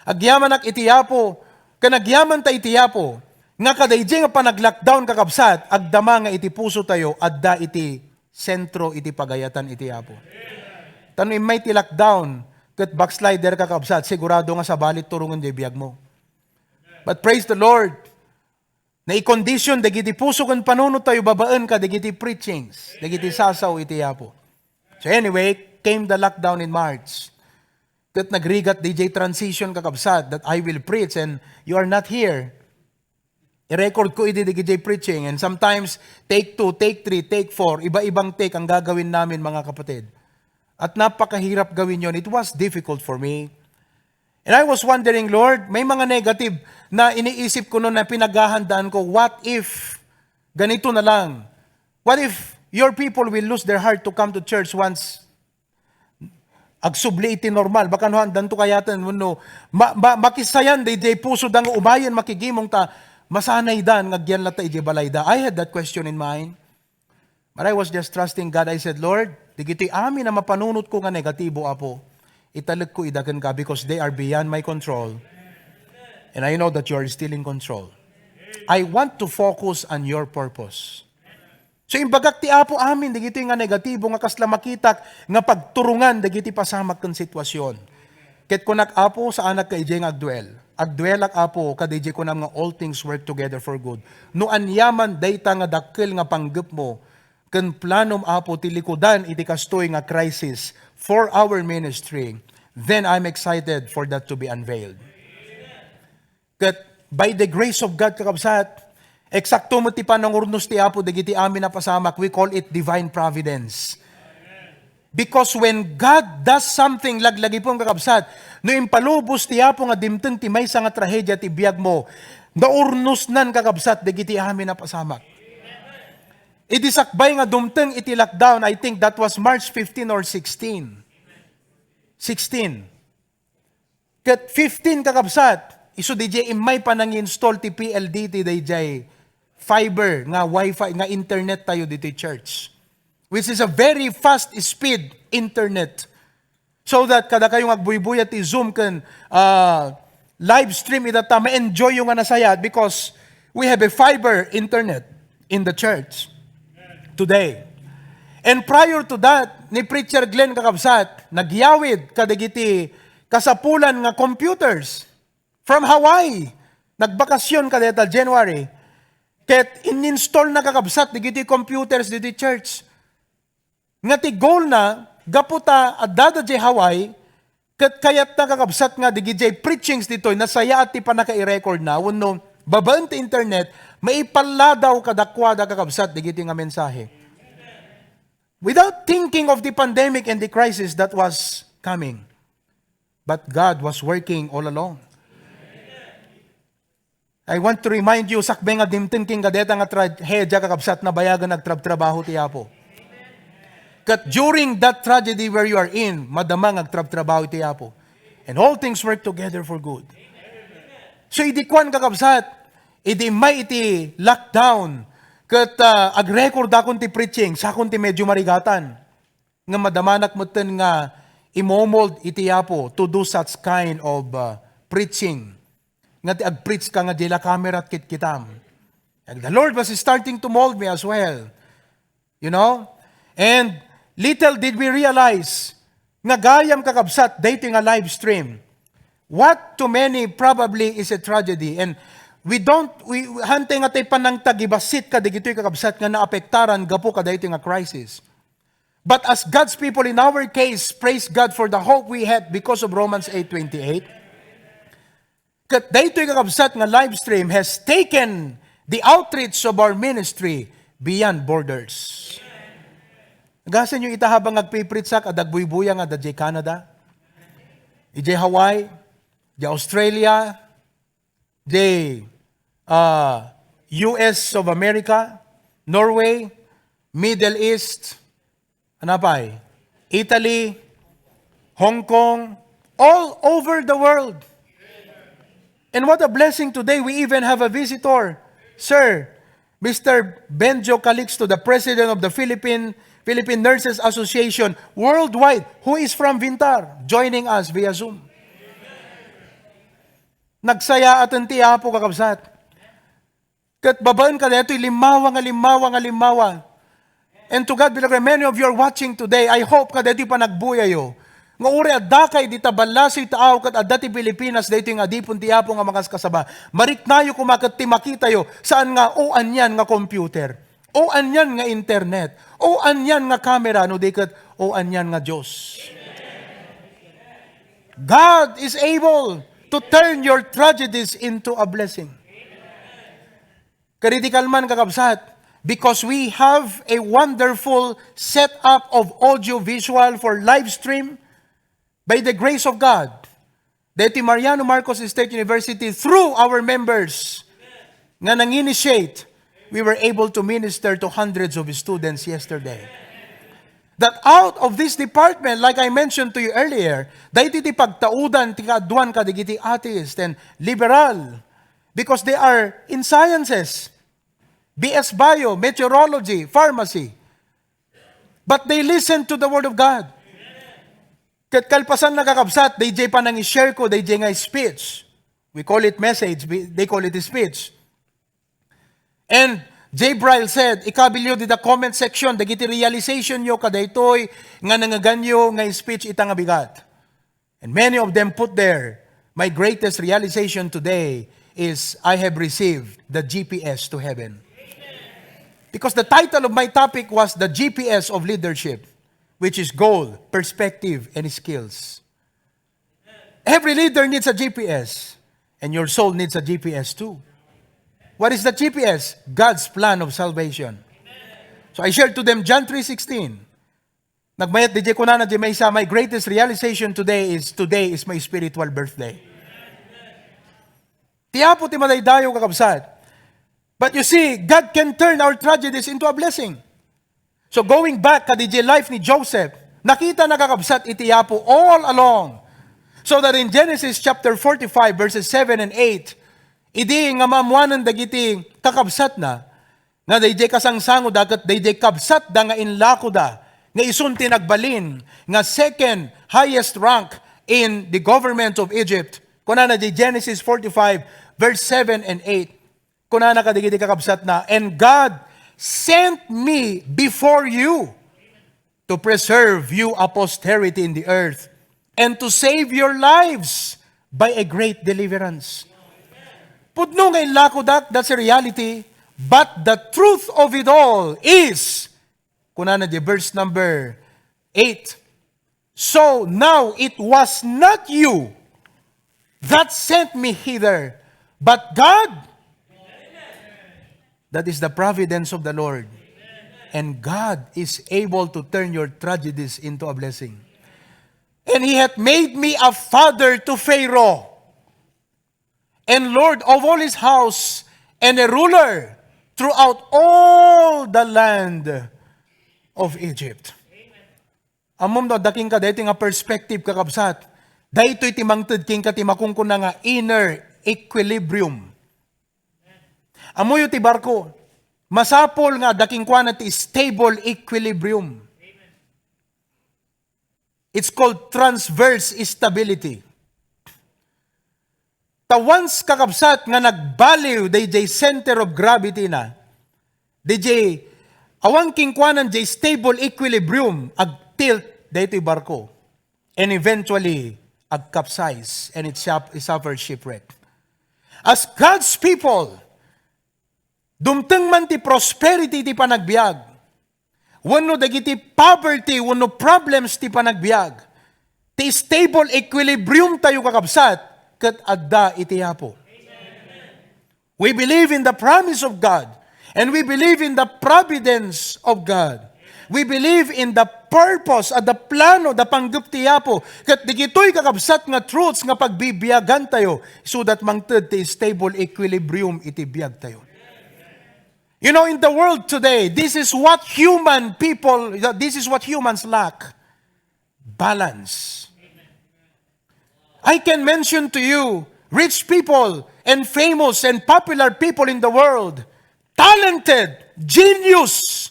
agyamanak iti Apo, ken agyaman ta iti Apo, nga kadaydi nga panag-lockdown, kakabsat, agdama nga iti puso tayo, adda iti sentro iti pagayatan iti Apo. Ta no immay ti lockdown, ket backslider, kakabsat, sigurado nga sabali ti turongen diay biagmo. But praise the Lord, naikondisyon dagiti puso ken panunot tayo babaen kadagiti preachings, dagiti sasao iti Apo. So anyway, came the lockdown in March. Ket nagrigat diay transition, kakabsat, that I will preach and you are not here. I-record ko idi dagiti preaching, and sometimes take two, take three, take four, iba-ibang take ang gagawin namin, mga kapatid. At napakahirap gawin yon. It was difficult for me. And I was wondering, "Lord, may mga negative na iniisip ko noon na pinaghahandaan ko. What if ganito na lang? What if your people will lose their heart to come to church once agsubli iti normal?" Baka no, haandanto kayaten wenno ma-, ma-, makisayan daydiay pusoda nga umayen makigimong ta masanaydan nga agyan latta idiay balayda. I had that question in mind. But I was just trusting God. I said, "Lord, dagitoy amin a mapanunotko nga negatibo, Apo, italekko ida kenka because they are beyond my control. And I know that you are still in control. I want to focus on your purpose." So, imbagak ti Apo amin dagitoy nga negatibo nga kasla makitak nga pagturongan dagiti pasamak ken sitwasyon. Ket kunak, "Apo, saanak nga idiay nga agduel. Agduelak, Apo, kadaydiay kunam nga all things work together for good." No aniaman dayta nga dakkel nga panggepmo ken planom, Apo, ti likudan iti kastoy nga crisis for our ministry, then I'm excited for that to be unveiled. Ket by the grace of God, kakabsat, eksakto met ti panangurnos ti Apo dagiti amin a pasamak. We call it divine providence. Because when God does something, laglagipem, kakabsat, no impalubos ti Apo nga dimteng ti maysa nga trahedia ti biagmo, naurnosnan, kakabsat, dagiti amin a pasamak. Iti sakbay nga dumteng iti lockdown, I think that was March fifteen or sixteen. Sixteen. Ket fifteen, kakabsat, isu didiay immay panangi-install ti P L D T daydiay fiber nga wifi nga internet tayo ditoy church, which is a very fast speed internet. So that kadakayo nga agbuybuya ti Zoom ken, ah, live stream ita ta ma-enjoy yo nga nasayaat because we have a fiber internet in the church today. And prior to that, ni Preacher Glenn, kakabsat, nagyawid kadagiti kasapulan nga computers from Hawaii. Nagbakasyon kadayta January. Ket in-install na, kakabsat, dagiti computers ditoy church. Nga ti goal na, gapu ta adda diay Hawaii, ket kayatna, kakabsat, nga dagiti preachings ditoy, nasayaat ti pannaka-record na, wenno babaen ti internet, maipalladaw kadakuada, kakabsat, dagiti nga mensahe. Without thinking of the pandemic and the crisis that was coming. But God was working all along. I want to remind you, sakbay nga dimteng ken kadayta nga trahedia, kakabsat, nabayagen agtrabtrabaho ti Apo. Ket during that tragedy where you are in, madama nga agtrabtrabaho ti Apo. And all things work together for good. So, idi kuan, kakabsat, idi immay iti lockdown, ket, ah, agrekordakon ti preaching, sakon ti medyo marigatan. Nga madamanak metten nga imomold iti Apo to do such kind of, uh, preaching. Nga ti agpreach ka nga diay la camera ket kitam. And the Lord was starting to mold me as well. You know? And little did we realize nga gayam, kakabsat, daytoy nga live stream. What to many probably is a tragedy. And we don't, we, hantay nga tay panangtagibassit kadagitoy, kakabsat, nga naapektaran gapu kadaytoy nga crisis. But as God's people, in our case, praise God for the hope we have because of Romans eight twenty-eight. Ket daytoy, kakabsat, nga live stream has taken the outreach of our ministry beyond borders. Nagasenyo ita, habang agpipreachak, adda agbuybuya nga adda diay Canada, idiay Hawaii, diay Australia, diay, ah, U S of America, Norway, Middle East, ano pay? Italy, Hong Kong, all over the world. And what a blessing today, we even have a visitor. Sir, Mister Benjo Calixto, the president of the Philippine, Philippine Nurses Association worldwide, who is from Vintar, joining us via Zoom. Nagsayaaten ti Apo, kakabsat. Ket babaen kadaytoy limmawa nga limmawa nga limmawa. And to God be the glory. Many of you are watching today. I hope nga daytoy panagbuyayo. Nga uray addakay dita ballasiw ti tao ket adda ti Pilipinas, daytoy nga adipon ti Apo nga makaskasaba. Mariknayo koma ket ti makitayo, saan nga, "O, anian nga computer. O, anian nga internet. O, anian nga camera," no di ket, "O, anian nga Dios." God is able to turn your tragedies into a blessing. Critical man, kakabsat, because we have a wonderful setup of audio-visual for live stream by the grace of God. Daytoy Mariano Marcos State University, through our members nga nang-initiate, we were able to minister to hundreds of students yesterday. That out of this department, like I mentioned to you earlier, daytoy ti pagtaudan ti kaaduan kadagiti atheist and liberal, because they are in sciences, B S Bio, meteorology, pharmacy. But they listen to the word of God. Ket kalpasan, kakabsat, D J panang-share ko, D J nga speech. We call it message, we- they call it speech. And Jay Bryle said, "Ikabilyo dita comment section dagiti realization yo kadaytoy nga nangngeganyo nga speech ita nga bigat." And many of them put there, "My greatest realization today is I have received the G P S to heaven." Because the title of my topic was the G P S of leadership, which is goal, perspective, and skills. Every leader needs a G P S, and your soul needs a G P S too. What is the G P S? God's plan of salvation. So I shared to them John three sixteen. Nagmayat D J, kunana D J Mesa, "My greatest realization today is, today is my spiritual birthday." Ti Apo ti madaydayaw, kakabsat. But you see, God can turn our tragedies into a blessing. So going back ka D J life ni Joseph, nakita na, kakabsat, iti Apo all along. So that in Genesis chapter forty-five, verses seven and eight, idi nga maammoanen dagiti kakabsatna, nga daydiay kasangsangoda ket daydiay kabsatda nga inlakoda, nga isun ti nagbalin nga second highest rank in the government of Egypt. Kunana di Genesis forty-five, verse seven and eight. Kunana kadagiti kakabsatna, "And God sent me before you to preserve you a posterity in the earth, and to save your lives by a great deliverance." Pudno nga inlakodak, that's a reality. But the truth of it all is, kunana di verse number eight, "So now it was not you that sent me hither, but God." That is the providence of the Lord. And God is able to turn your tragedies into a blessing. "And he hath made me a father to Pharaoh, and lord of all his house, and a ruler throughout all the land of Egypt." Ammom no adda kenka daytoy nga perspective, kakabsat? Daytoy ti mangted kenka ti makunkuna nga inner equilibrium. Ammoyo ti barko, masapul nga adda kenkuana ti stable equilibrium. It's called transverse stability. Ta once, kakabsat, nga nagbaliw dayjay center of gravity na, dayjay awan kenkuanan jay stable equilibrium, agtilt daytoy barko, and eventually agcapsize, and it suff-, it suffers shipwreck. As God's people, dumteng man ti prosperity ti panagbiag, wenno dagiti poverty wenno problems ti panagbiag, ti stable equilibrium tayo, kakabsat, ket adda iti Apo. We believe in the promise of God, and we believe in the providence of God. We believe in the purpose, at the plano, the panggep ti Apo. Ket digitoy, kakabsat, nga truths nga pagbibiagan tayo, so that mangted ti stable equilibrium iti biag tayo. You know, in the world today, this is what human people, this is what humans lack: balance. I can mention to you rich people and famous and popular people in the world, talented, genius,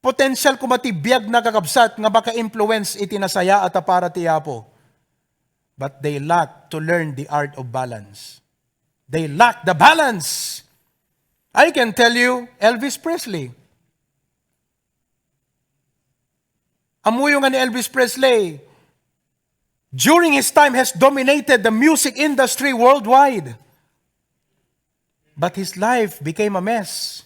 potensial koma ti biagna, kakabsat, nga maka-influence iti nasayaat a para ti Apo. But they lack to learn the art of balance. They lack the balance. I can tell you, Elvis Presley. Ammoyo nga ni Elvis Presley, during his time, has dominated the music industry worldwide. But his life became a mess.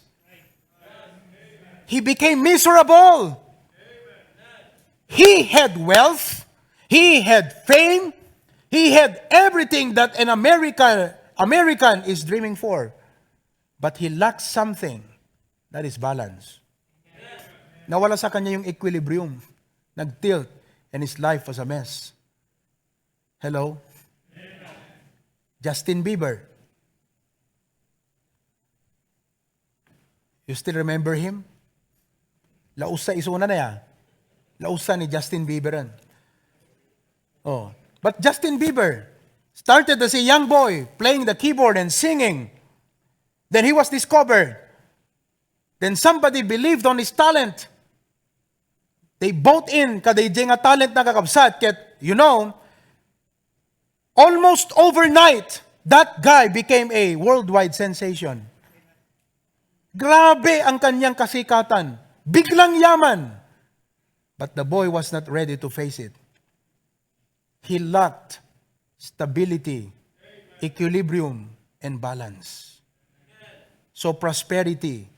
He became miserable. He had wealth, he had fame, he had everything that an American American is dreaming for. But he lacked something. That is balance. Nawala sa kanya yung equilibrium. Nag-tilt, and his life was a mess. Hello? Justin Bieber. You still remember him? Lausa isuna na ya. Lausa ni Justin Bieber yan. Oh. But Justin Bieber started as a young boy playing the keyboard and singing. Then he was discovered. Then somebody believed on his talent. They bought in kada ijay nga talent na, kakabsat. Ket, you know, almost overnight, that guy became a worldwide sensation. Grabe ang kanyang kasikatan. Biglang yaman. But the boy was not ready to face it. He lacked stability, equilibrium, and balance. So prosperity,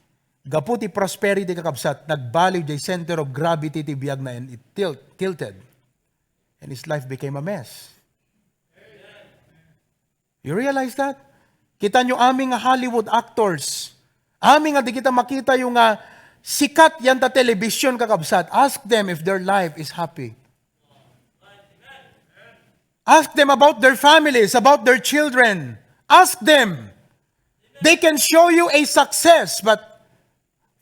gapu ti prosperity, kakabsat, nagbaliw jay center of gravity ti biagna, and it tilt, tilted. And his life became a mess. You realize that? Kita nyo, amin nga Hollywood actors, amin nga di kita makita yung nga sikat yan ta television, kakabsat. Ask them if their life is happy. Ask them about their families, about their children. Ask them. They can show you a success, but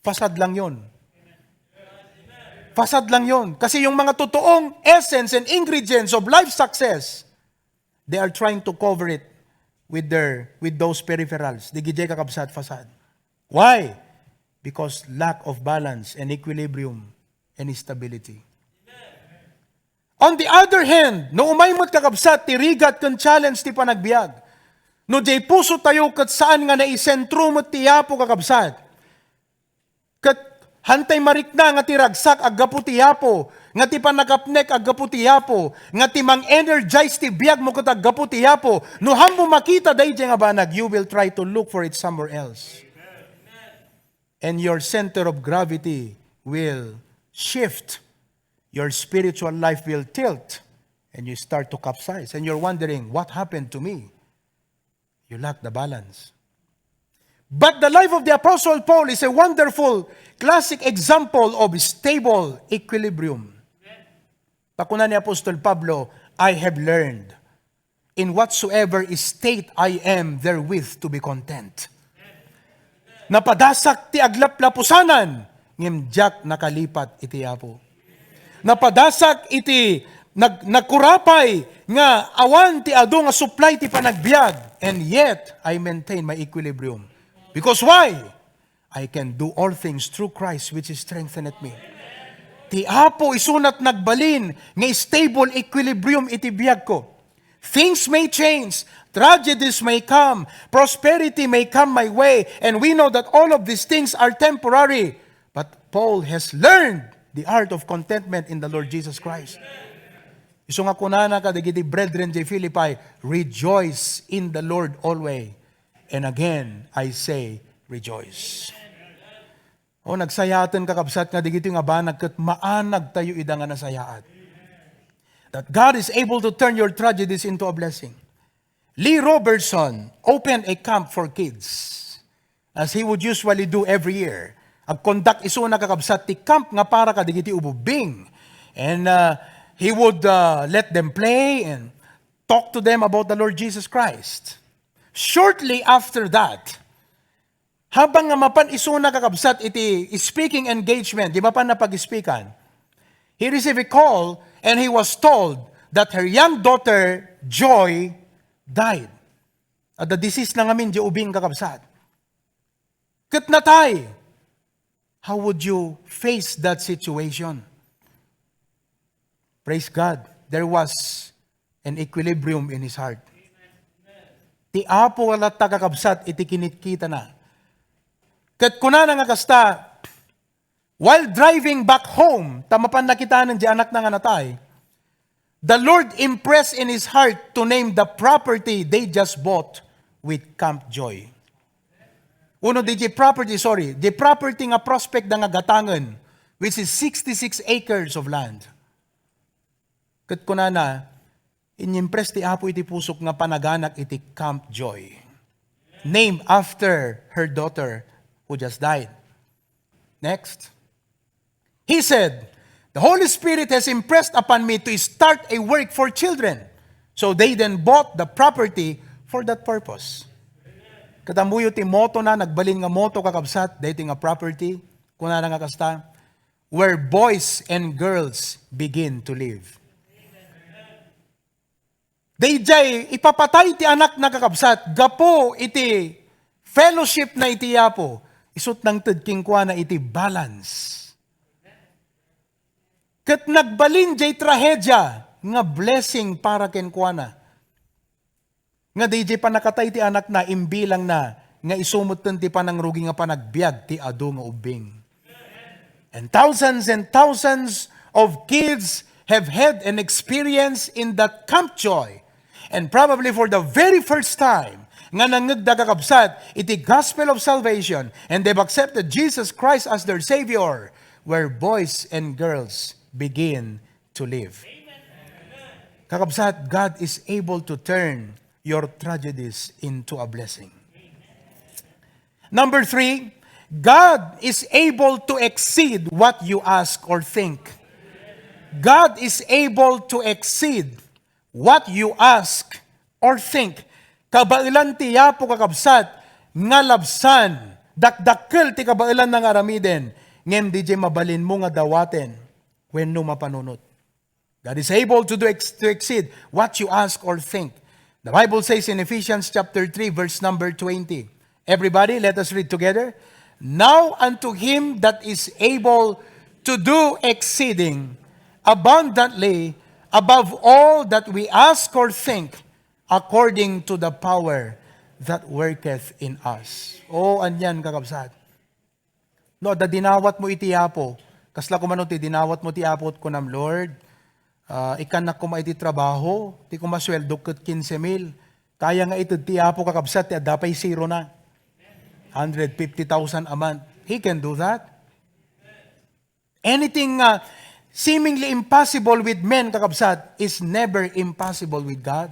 fasad lang yun. Fasad lang yun. Kasi yung mga totoong essence and ingredients of life success, they are trying to cover it with their, with those peripherals. Di gidi, kakabsat, fasad. Why? Because lack of balance and equilibrium and stability. On the other hand, no umay met, kakabsat, ti rigat ken challenge ti panagbiag, no diay puso tayo ket saan nga naisentro met ti Apo, kakabsat, ket hantay marikna nga ti ragsak aggapu ti Apo, nga ti pannakapnek aggapu ti Apo, nga ti mang-energize ti biagmo ket aggapu ti Apo, no haanmo makita daydiay nga banag, you will try to look for it somewhere else. And your center of gravity will shift. Your spiritual life will tilt, and you start to capsize. And you're wondering, "What happened to me?" You lack the balance. But the life of the Apostle Paul is a wonderful classic example of stable equilibrium. Pakuna ni Apostol Pablo, "I have learned, in whatsoever state I am, therewith to be content." Napadasak ti aglaplapusanan, ngem diak nakalipat iti Apo. Napadasak iti nag-, nagkurapay nga awan ti adu nga supply ti panagbiag, and yet I maintain my equilibrium. Because why? I can do all things through Christ which strengtheneth me. Ti Apo isunat nagbalin nga stable equilibrium iti biagko. Things may change, tragedies may come, prosperity may come my way, and we know that all of these things are temporary. But Paul has learned the art of contentment in the Lord Jesus Christ. Isu nga kunana kadagiti brethren jay Philippi, "Rejoice in the Lord always. And again, I say, rejoice." O, nagsayaaten, kakabsat, nga digiti nga banag ket maanag tayo ida nga nasayaat. That God is able to turn your tragedies into a blessing. Lee Roberson opened a camp for kids, as he would usually do every year. Agkondak isuna, kakabsat, ti camp nga para kadagiti ububing. And, uh, he would, uh, let them play and talk to them about the Lord Jesus Christ. Shortly after that, Habang nga mapan isuna, kakabsat, iti speaking engagement, di mapan napag-speakan, he received a call and he was told that her young daughter, Joy, died. Adda disease na ngamin di ubing, kakabsat. Ket natay. How would you face that situation? Praise God. There was an equilibrium in his heart. Ti Apo latta, kakabsat, iti kinitkitana. Ket kunana nga kasta, while driving back home, ta mapan nakitanen di anakna nga natay, the Lord impressed in his heart to name the property they just bought with Camp Joy. Uno, di, di property, sorry, di property nga prospect da nga gatangen, which is sixty-six acres of land. Ket kunana, inyimpress ti Apo iti pusok nga panaganak iti Camp Joy, named after her daughter who just died. Next. He said, "The Holy Spirit has impressed upon me to start a work for children." So they then bought the property for that purpose. Ket ammoyo ti motto na, nagbalin nga motto, kakabsat, daytoy nga property. Kunana nga kasta, "Where boys and girls begin to live." Daydiay ipapatay ti anakna, kakabsat, gapu iti fellowship na iti Apo, isut' nangted kenkuana iti balance. Ket nagbalin jay trahedia nga blessing para kenkuana. Nga daydiay pannakatay ti anakna, imbilangna nga isu metten ti panangrugi nga panagbiag ti adu nga ubbing. And thousands and thousands of kids have had an experience in that Camp Joy. And probably for the very first time, nga nangngegda, kakabsat, iti gospel of salvation, and they've accepted Jesus Christ as their Savior, where boys and girls begin to live. Kakabsat, God is able to turn your tragedies into a blessing. Number three, God is able to exceed what you ask or think. God is able to exceed what you ask or think. Kabaelan ti Apo, kakabsat, nga labsan, dakdakkel ti kabaelanna nga aramiden, ngem daydiay mabalinmo nga dawaten wenno mapanunot. God is able to do ex-, to exceed what you ask or think. The Bible says in Ephesians chapter three, verse number twenty. Everybody, let us read together. "Now unto him that is able to do exceeding abundantly above all that we ask or think, according to the power that worketh in us." Oh, anian, kakabsat. No, adda dinawatmo iti Apo. Kasla koma no ti dinawatmo ti Apo, kunam, "Lord, ah, ikkannak koma iti trabaho, ti koma sueldok ket quince mil." Kaya nga ited ti Apo, kakabsat, ti adda pay zero na. Hundred fifty thousand a month. He can do that. Anything, uh, seemingly impossible with men, kakabsat, is never impossible with God.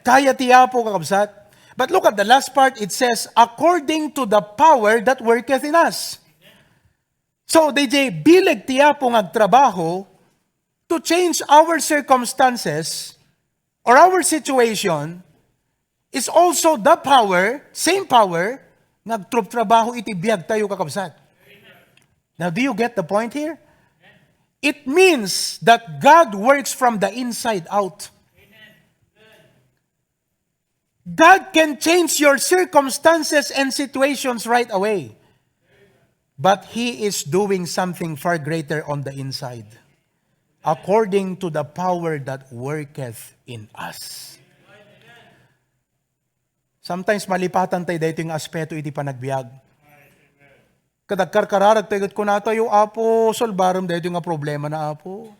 Kaya ti Apo, kakabsat. But look at the last part, it says, "According to the power that worketh in us." So, daydiay bileg ti Apo nga agtrabaho to change our circumstances or our situation is also the power, same power, nga agtruptrabaho iti biag tayo, kakabsat. Now, do you get the point here? It means that God works from the inside out. God can change your circumstances and situations right away. But He is doing something far greater on the inside, according to the power that worketh in us. Sometimes malipatan tayo daytoy nga aspeto iti panagbiag. Ket agkarkararag tayo ket kunatayo, "Apo, solbarem daytoy nga problema na, Apo.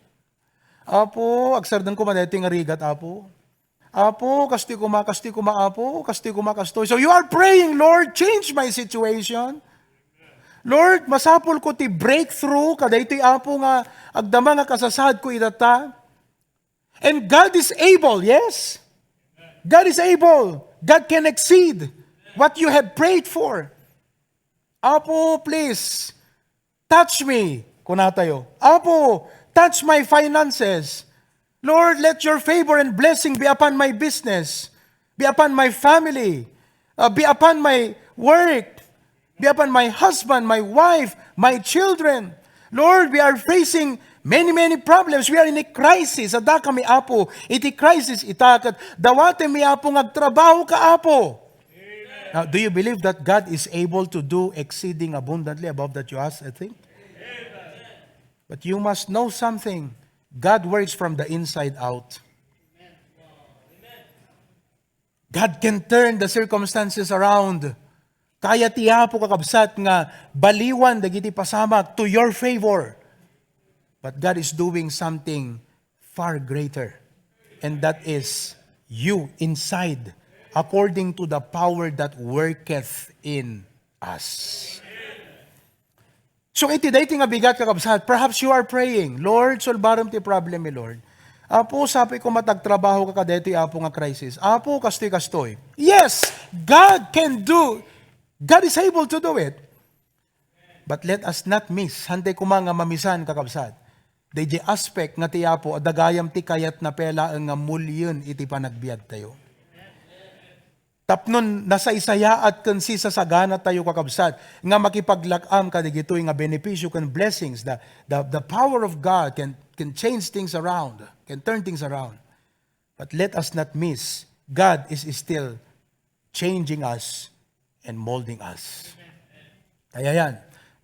Apo, agsardeng koma daytoy nga rigat, Apo. Apo, kastoy koma, kastoy koma, Apo, kastoy koma, kastoy." So you are praying, "Lord, change my situation. Lord, masapul ko ti breakthrough kadaytoy, Apo, nga agdama nga kasasaad ko itatta." And God is able, yes? God is able. God can exceed what you have prayed for. "Apo, please, touch me," kunatayo. "Apo, touch my finances. Lord, let your favor and blessing be upon my business, be upon my family, uh, be upon my work." Biapan my husband, my wife, my children. Lord, we are facing many, many problems. We are in a crisis. Adda kami, Apo, iti crisis ita, ket dawatem mi, Apo, nga agtrabaho ka, Apo. Now, do you believe that God is able to do exceeding abundantly above that you ask, I think? But you must know something. God works from the inside out. God can turn the circumstances around. Kaya ti Apo, kakabsat, nga baliwan dagiti pasamak to your favor. But God is doing something far greater. And that is you inside, according to the power that worketh in us. So, iti daytoy nga bigat, kakabsat, perhaps you are praying, "Lord, solbarem ti problem mi, Lord. Apo, sapay ko matagtrabaho ka kadaytoy, Apo, nga crisis. Apo, kastoy, kastoy." Yes, God can do. God is able to do it. But let us not miss, hantay koma nga mamisan, kakabsat, dayjay aspect nga ti Apo, adda gayam ti kayatna pay laeng nga mulien iti panagbiagtayo. Tapno nasaysayaat ken sisasaganatayo, kakabsat, nga makipaglak-am kadagitoy nga benepisio ken blessings. The, the, the power of God can, can change things around, can turn things around. But let us not miss, God is still changing us and molding us. Kaya yan.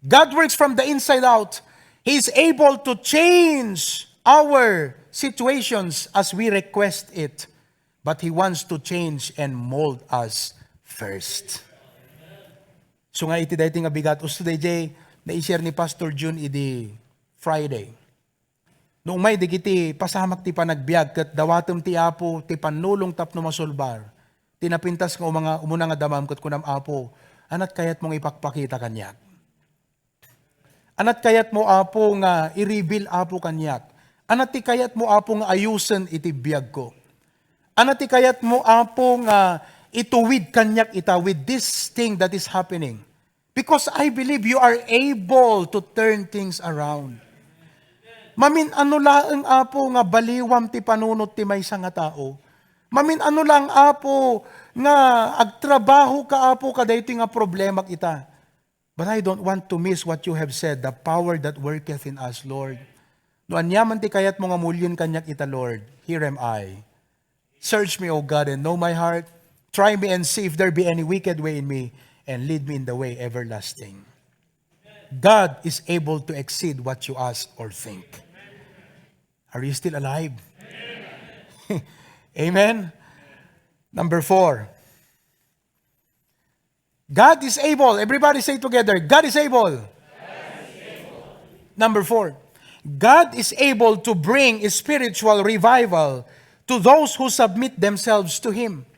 God works from the inside out. He is able to change our situations as we request it. But He wants to change and mold us first. So nga iti daytoy nga bigat, usto dayjay na-share ni Pastor Jun idi Friday. No umay dagiti pasamak ti panagbiag ket dawatem ti Apo ti pannulong tapno masolbar ti napintas nga uma-, umuna nga damam ket kunam, "Apo, anat kayatmo nga ipakpakita kaniak? Anat kayatmo, Apo, nga i-reveal, Apo, kaniak? Anat ti kayatmo, Apo, nga ayusen iti biagko? Anat ti kayatmo, Apo, nga ituwid kaniak ita with this thing that is happening?" Because I believe you are able to turn things around. Mamin-ano laeng, Apo, nga baliwam ti panunot ti maysa nga tao. Mamin-ano laeng, Apo, nga agtrabaho ka, Apo, kadaytoy nga problema ita. But I don't want to miss what you have said, the power that worketh in us, Lord. No aniaman ti kayatmo nga mulien kaniak ita, Lord, here am I. Search me, O God, and know my heart. Try me and see if there be any wicked way in me, and lead me in the way everlasting. God is able to exceed what you ask or think. Are you still alive? Amen. Number four. God is able. Everybody say together, "God is able." Number four, God is able to bring spiritual revival to those who submit themselves to Him.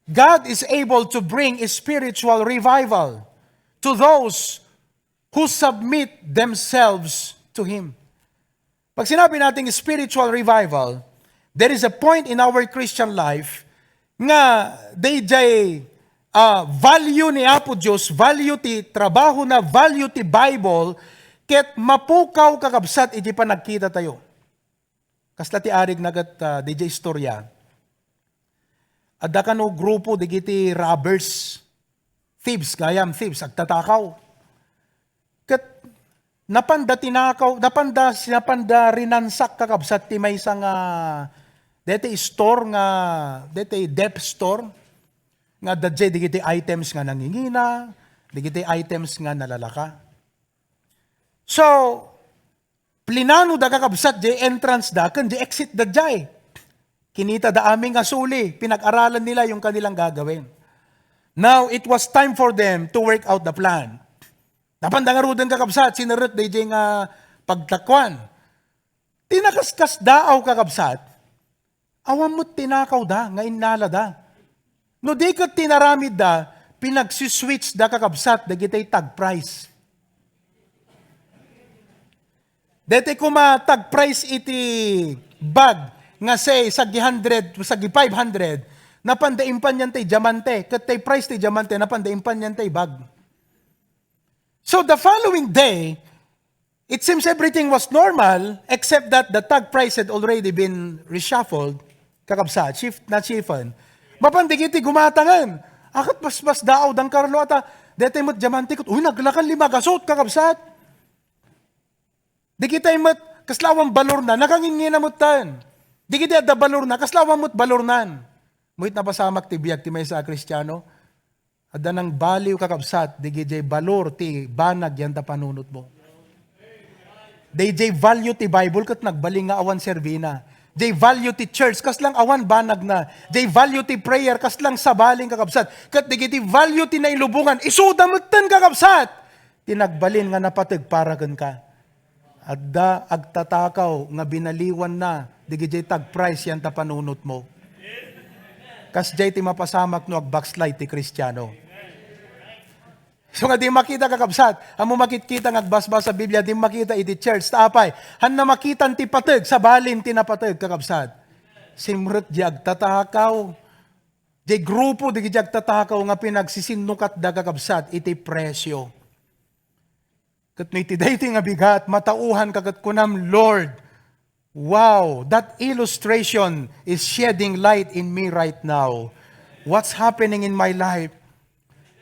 God is able to bring spiritual revival to those who submit themselves to Him. Pag sinabi nating spiritual revival, there is a point in our Christian life nga dayjay, ah, value ni Apo Dios, value ti trabaho na, value ti Bible, ket mapukaw, kakabsat, iti panagkita tayo. Kasla ti arig na ket, ah, dayjay istorya. Adda kano grupo dagiti robbers, thieves, gayam, thieves, agtatakaw. Ket napanda tinakaw, napanda, napanda rinansak, kakabsat, ti maysa nga deti store nga, deti theft store nga adda dagiti items nga nangingina, dagiti items nga nalalaka. So, plinano da, kakabsat, jay entrance da ken jay exit da jay. Kinita da amin nga suli, pinag-aralan nila yung kanilang gagawin. Now, it was time for them to work out the plan. Napanda ngaruden, kakabsat, sinerrek dayjay nga pagtakuan. Ti nakaskasdaaw, kakabsat, awan met tinakawda nga innalada. No di ket ti naramidda, pinagsiswitchda, kakabsat, dagiti tag price. Deti koma tag price iti bag nga say sagi hundred, sagi five hundred, napanda impanyan tay diamante, ket tay price ti diamante, napanda impanyan tay bag. So the following day, it seems everything was normal except that the tag price had already been reshuffled, kakabsat, shift, na-shiften. Mapan dagiti gumatangen, akat basbasdaaw, dang Carlo, ata, Daytay met diamante ket, uy, naglakan lima gasut, kakabsat. Dagitay met, kasla awan balorna, nakanginngi na metten. Dagiti adda balorna, kasla awan met balornan. Muit napasamak ti biag ti maysa a Kristiano, adda nang baliw, kakabsat, dagijay balor ti banag yan ta panunotmo. Dayjay value ti Bible ket nagbalin nga awan serbina. Jay value ti church, kaslang awan banagna. Jay value ti prayer, kaslang sabalin, kakabsat. Ket dagiti value ti nailubongan, isuda metten, kakabsat, ti nagbalin nga napateg para kenka. Adda agtatakaw nga binaliwanna dagijay tagprice yan ta panunotmo. Kasjay ti mapasamak no agbackslide ti Kristiano. So nga di makita, kakabsat, ammo makitkita nga agbasbasa Biblia, di makita iti church. Ta apay, hanna makitan ti pateg, sabalin ti napateg, kakabsat. Simrek di agtatakaw. Di grupo di agtatakaw nga pinagsisinnukatda, kakabsat, iti presyo. Ket no iti daytoy nga bigat, matauhan ka ket kunam, Lord, wow, that illustration is shedding light in me right now. What's happening in my life?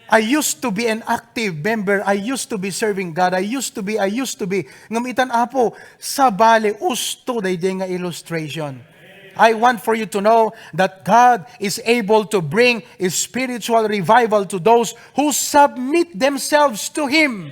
I used to be an active member. I used to be serving God. I used to be, I used to be. Ngem itan, Apo, sabali, usto daydiay nga illustration. I want for you to know that God is able to bring spiritual revival to those who submit themselves to Him.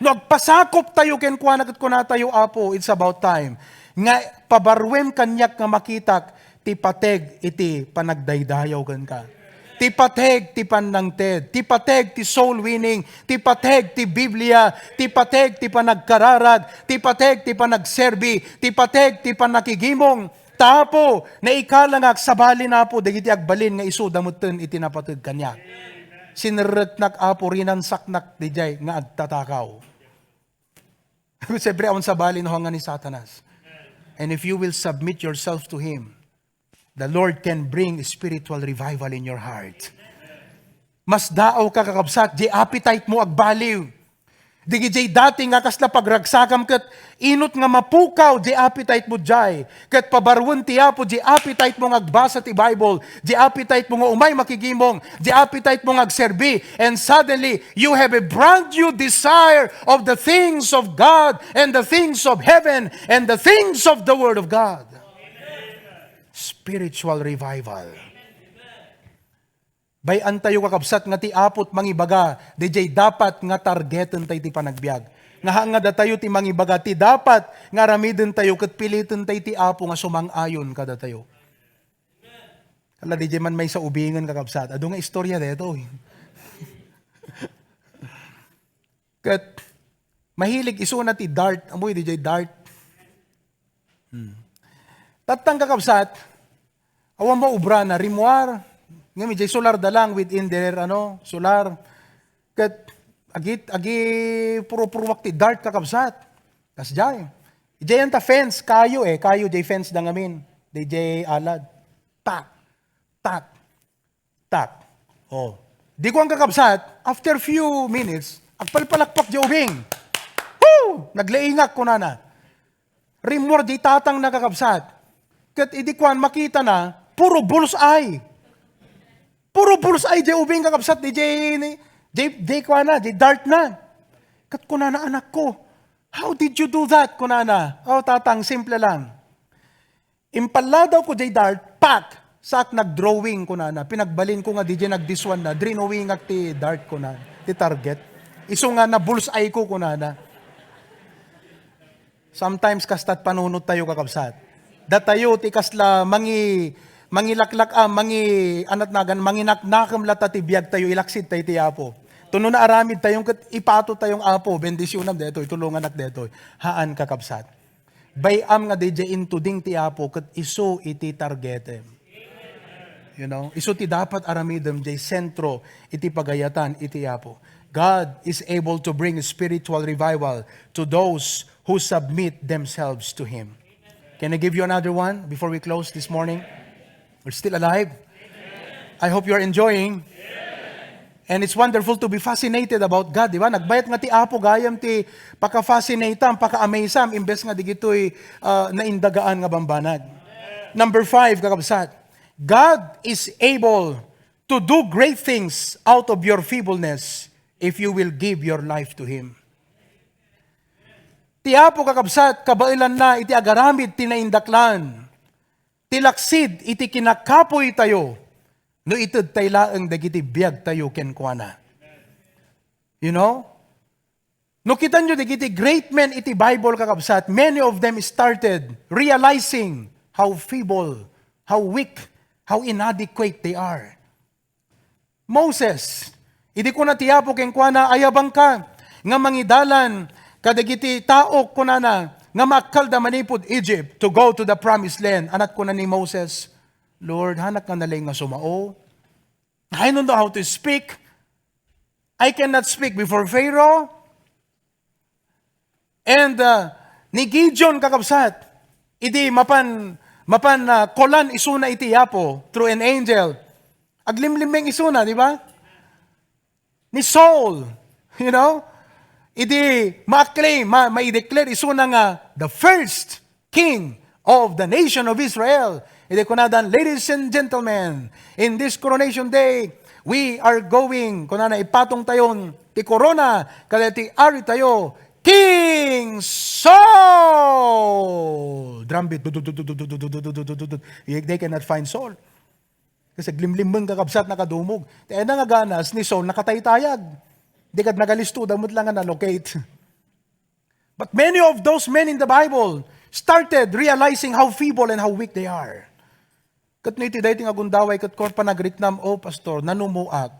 No agpasakop tayo kenkuana ket kunatayo, Apo, it's about time nga pabaruem kaniak nga makitak ti pateg iti panagdaydayaw kenka. Ti pateg ti pannangted, ti pateg ti soul winning, ti pateg ti Biblia, ti pateg ti panagkararag, ti pateg ti panagserbi, ti pateg ti panakigimong. Ta Apo, naikala nga agsabalin, Apo, dagiti agbalin nga isuda metten iti napateg kaniak. Sinerreknak, Apo, rinansaknak didiay nga agtatakaw. Siyempre, awan sabali no hanga ni Satanas. And if you will submit yourself to Him, the Lord can bring spiritual revival in your heart. Mas daaw ka, kakabsat, di appetite mo agbaliw. Dagijay dati nga kasla pagragsakam ket inut nga mapukaw di appetite mo jay. Ket pabaruen ti Apo di appetite mo nga agbasa ti Bible, di appetite mo nga umay makigimong, di appetite mo nga agserbi. And suddenly, you have a brand new desire of the things of God and the things of heaven and the things of the Word of God. Spiritual revival. Bay-antayo, kakabsat, nga ti Apo ti mangibaga, didiay dapat nga targeten tay ti panagbiag. Nga haan nga datayo ti mangibaga, ti dapat nga aramiden tayo, ket piliten tay ti Apo nga sumang-ayon kadatayo. Kala didiay man maysa ubingen, kakabsat. Adu nga istorya daytoy. Ket mahilig isuna ti dart. Amoy didiay dart. Hmm. Tattang, kakabsat, awan maubra na, rimuar. Ngem idiay solar da lang within their, ano, solar. Ket agi, agi puro-puruak ti dart, kakabsat. Kasdiay. Idiay anta fence, kayo eh, kayo diay fence da ngamin. Didiay alad. Tak, tak, tak. Oh. Di ko ang kakabsat, after few minutes, agpalpalakpak di ubing. Woo! Naglaingak, kunana. Rimmuar di tatang na, kakabsat. Ket idi kuan, makita na, puro bullseye. Puro bullseye di ubing, kakabsat, di, di, di, di kuan na, di dart na. Ket kunana, "Anakko, how did you do that?" kunana. "Oh, tatang, simple lang. Impalladawko jay dart, pak! Saak nagdrawing," kunana. Pinagbalinko nga didiay nagdiswan na, drinawingak ti dart, kunana, ti target. Isu nga na-bullseye ko, kunana. Sometimes kastat panunottayo, kakabsat. Datayo ti kasla mangi-, mangilaklak-, ah, mangi-, anat nagan, manginaknakem latta ti biagtayo, ilaksid tayo ti Apo. Tuno naaramid tayo ket ipato tayo, "Apo, bendisyonam daytoy, tulonganak daytoy." Haan, kakabsat. Bay-am nga didiay intuding ti Apo ket isu iti targetem. You know, isu ti dapat aramidem jay sentro iti pagayatan iti Apo. God is able to bring spiritual revival to those who submit themselves to Him. Can I give you another one before we close this morning? We're still alive. I hope you are enjoying. And it's wonderful to be fascinated about God, di ba? Nagbayat nga ti Apo gayam ti paka-fascinatam, paka-amazeam, imbes nga digitoy, ah, naindagaan nga bambanag. Number five, kakabsat, God is able to do great things out of your feebleness if you will give your life to Him. Ti Apo, kakabsat, kabaelanna iti agaramid ti naindaklan, ti laksid iti kinakapuytayo, no itedtay laeng dagiti biagtayo kenkuana. You know? No kitanyo dagiti great men iti Bible, kakabsat, many of them started realizing how feeble, how weak, how inadequate they are. Moses, idi kuna ti Apo kenkuana, "Ayabanka nga mangidalan kadagiti taok," kunana, "nga maakkalda manipud Egypt to go to the promised land." Ania kuna ni Moses, "Lord, haanak nga nalaing nga sumao. I don't know how to speak. I cannot speak before Pharaoh." And, uh, ni Gideon, kakabsat, idi mapan, mapan, uh, kulan isuna iti Apo through an angel, aglimlimmeng isuna, di ba? Ni Saul, you know, idi ma-acclaim, ma-, ma-declare isuna nga the first king of the nation of Israel. Idi kunadan, "Ladies and gentlemen, in this coronation day, we are going," kunana, "ipatongtayon ti korona kadagiti aritayo, King Saul!" Drum beat. They cannot find Saul. Kasi aglimlimmeng, kakabsat, nakadumog. Ti ania nga ganas ni Saul, nakataytayag. Di kad nagalisto, damot lang nga na-locate. But many of those men in the Bible started realizing how feeble and how weak they are. Ket no iti daytoy nga gundaway ket kuan panagriknam, "Oh, pastor, nanumoak."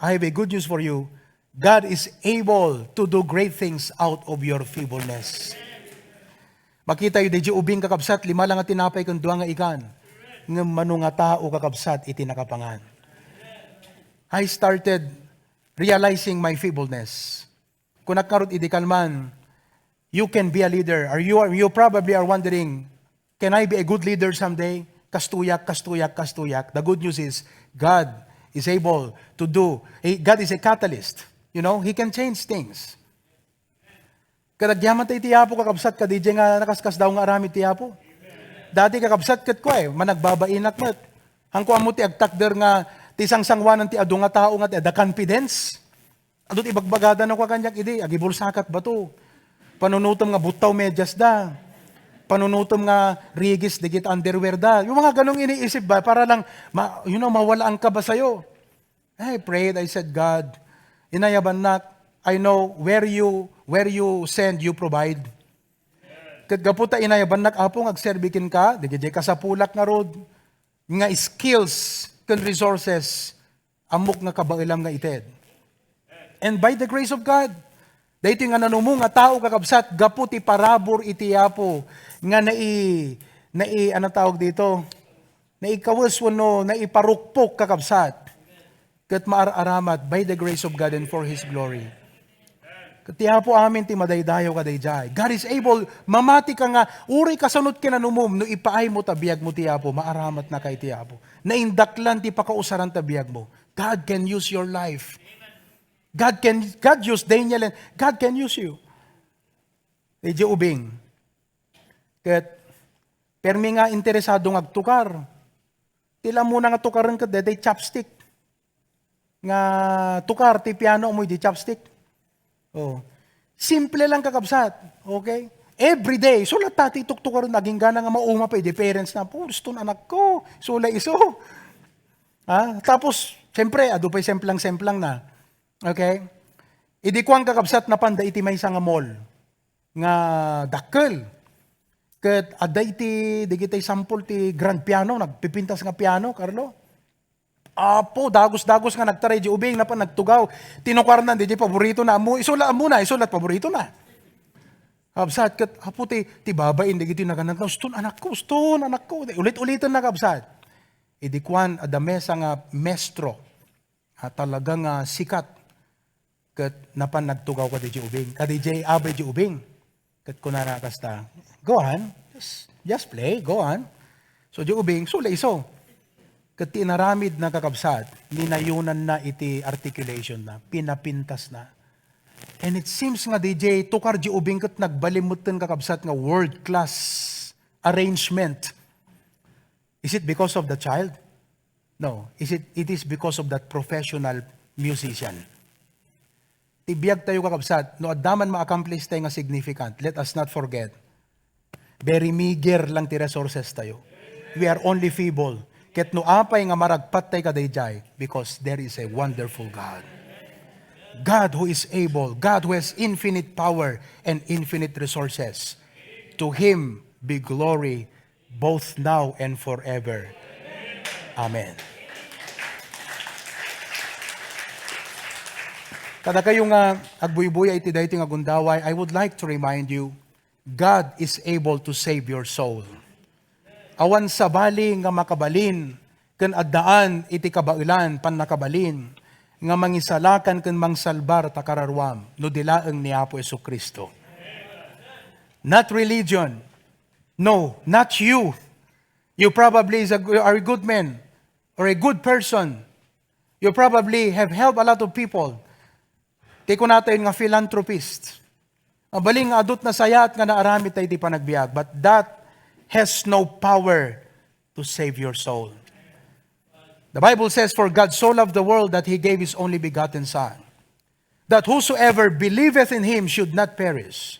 I have a good news for you. God is able to do great things out of your feebleness. Makitayo, diay ubing, kakabsat, lima lang nga tinapay ken dua nga ikan. Ngem mano nga tao, kakabsat, iti nakapangan. I started realizing my feebleness. Kunak ngarud idi kalman, you can be a leader. Are you, you probably are wondering, "Can I be a good leader someday?" Kastoyak, kastoyak, kastoyak. The good news is, God is able to do, He, God is a catalyst. You know, He can change things. Kadagyaman ta iti Apo, kakabsat, kadi nga nakaskasdaaw nga aramid ti Apo. Dati, kakabsat, ket kua, eh, managbabainak met. Hanko ammo ti agtakder nga ti sangsanguanan ti adu nga tao nga ti adda confidence. Adu ti ibagbagada no kaniak idi, agibulsakat bato. Panunutom nga buttaw medyas da. Panunutom nga rigis dagiti underwear da. Yung mga ganong iniisip ba, para lang, ma-, you know, mawala ang kaba sa'yo. I prayed, I said, "God, inayabannak, I know where you, where you send, you provide." Ket gapu ta inayabannak, Apo, nga agserbi kenka, dagiti kasapulak ngarud, nga skills ken resources, ammok nga kabaelam nga ited. And by the grace of God, daytoy nga nanumo nga tao, kakabsat, gapu ti parabur iti Apo nga nai-, nai-, ano tawag dito? Naikawes wenno naiparukpok, kakabsat. Ket maar-aramat by the grace of God and for His glory. Ket ti Apo amin ti madaydayaw kadaydiay. God is able, mamati ka nga, uray kasano ti kinanumom, no ipaaymo ta biagmo ti Apo, maaramatnaka iti Apo. Naindaklan ti pakausaran ta biagmo. God can use your life. God can, God used Daniel and God can use you. Diay ubing. Ket, permi nga interesado nga agtukar. Ti la ammona nga tukaren ket daydiay chopstick. Nga tukar ti piano, ammoy diay chopstick. Oh. Simple lang, kakabsat. Okay? Every day, isu latta ti tuktukaren, agingga na nga mauma pay diay parents na, "Puh, iston anakko, isu la isu." Ha? Tapos, siyempre, adu pay semplang-semplang na. Okay? Idi kuan, kakabsat, napanda iti maysa nga mall nga dakkel. Ket adda iti, dagiti sampol ti grand piano, nagpipintas nga piano, Carlo. Apo, dagus-dagus nga nagtaray diay ubing, napan nagtugaw. Tinukarna, diay paboritona. Ammo, isu la ammona, isu la paboritona. Kabsat, ket, apo, ti, ti babain, dagiti naganat, "Uston, anakko, uston, anakko." Ulit-uliten na, kabsat. Idi kuan, adda maysa nga maestro. A, talaga nga sikat. Ket napan nagtugaw kadi diay ubing. Kadi diay abay diay ubing. Ket kunana kasta, "Go on. Just, just play. Go on." So, diay ubing, isu la isu. Ket ti inaramidna, kakabsat, ninayunanna iti articulation na, pinapintasna. And it seems nga diay tukar diay ubing ket nagbalin metten, kakabsat, nga world class arrangement. Is it because of the child? No, is it, it is because of that professional musician. Ti biag tayo, kakabsat, no adda man ma-accomplish tayo nga significant, let us not forget, very meager lang ti resources tayo. We are only feeble. Ket no apay nga maragpat tayo kadaydiay, because there is a wonderful God. God who is able, God who has infinite power and infinite resources. To Him be glory both now and forever. Amen. Kadakayo nga agbuybuya iti daytoy nga gundaway, I would like to remind you, God is able to save your soul. Awan sabali nga makabalin ken addaan iti kabaelan, pannakabalin, nga mangisalakan ken mangsalbar ta kararuam no di laeng ni Apo Jesu-Cristo. Not religion. No, not you. You probably is a, are a good man or a good person. You probably have helped a lot of people. Ti kunatayon nga philanthropist. Mabalin nga adut nasayaat nga naaramid tayo iti panagbiag, but that has no power to save your soul. The Bible says, "For God so loved the world that He gave His only begotten Son, that whosoever believeth in Him should not perish,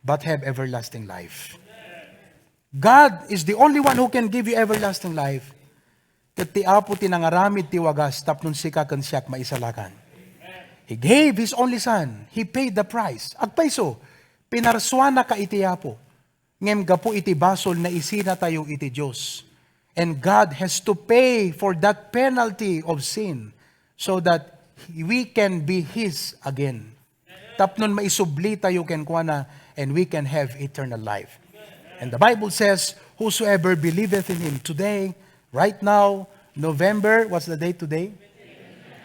but have everlasting life." God is the only one who can give you everlasting life. Ket ti Apo ti nangaramid ti wagas tapno sika ken siak maisalakan. He gave His only Son. He paid the price. Agpayso, pinarsuanaka iti Apo. Ngem gapu iti basol, naisinatayo iti Dios. And God has to pay for that penalty of sin so that we can be His again. Tapnon maisubli tayo kenkuana, and we can have eternal life. And the Bible says, "Whosoever believeth in Him," today, right now, November, what's the date today?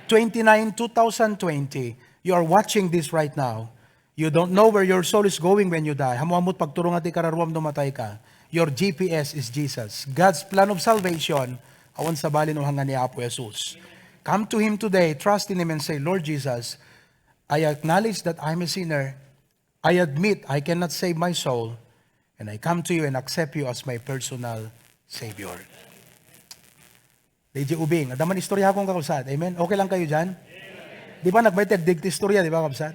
Twenty-nine, two thousand twenty. You are watching this right now. You don't know where your soul is going when you die. Ammoamot pagturongan ti kararuam no matay ka. Your G P S is Jesus. God's plan of salvation, awan sabali no hanga ni Apo Jesus. Come to Him today, trust in Him and say, "Lord Jesus, I acknowledge that I'm a sinner. I admit I cannot save my soul, and I come to You and accept You as my personal Savior." D J Ubing, adda man istorya akong kakabsat. Amen? Okay lang kayo dyan? Di ba nagmaytag digti istorya, di ba, kabsat?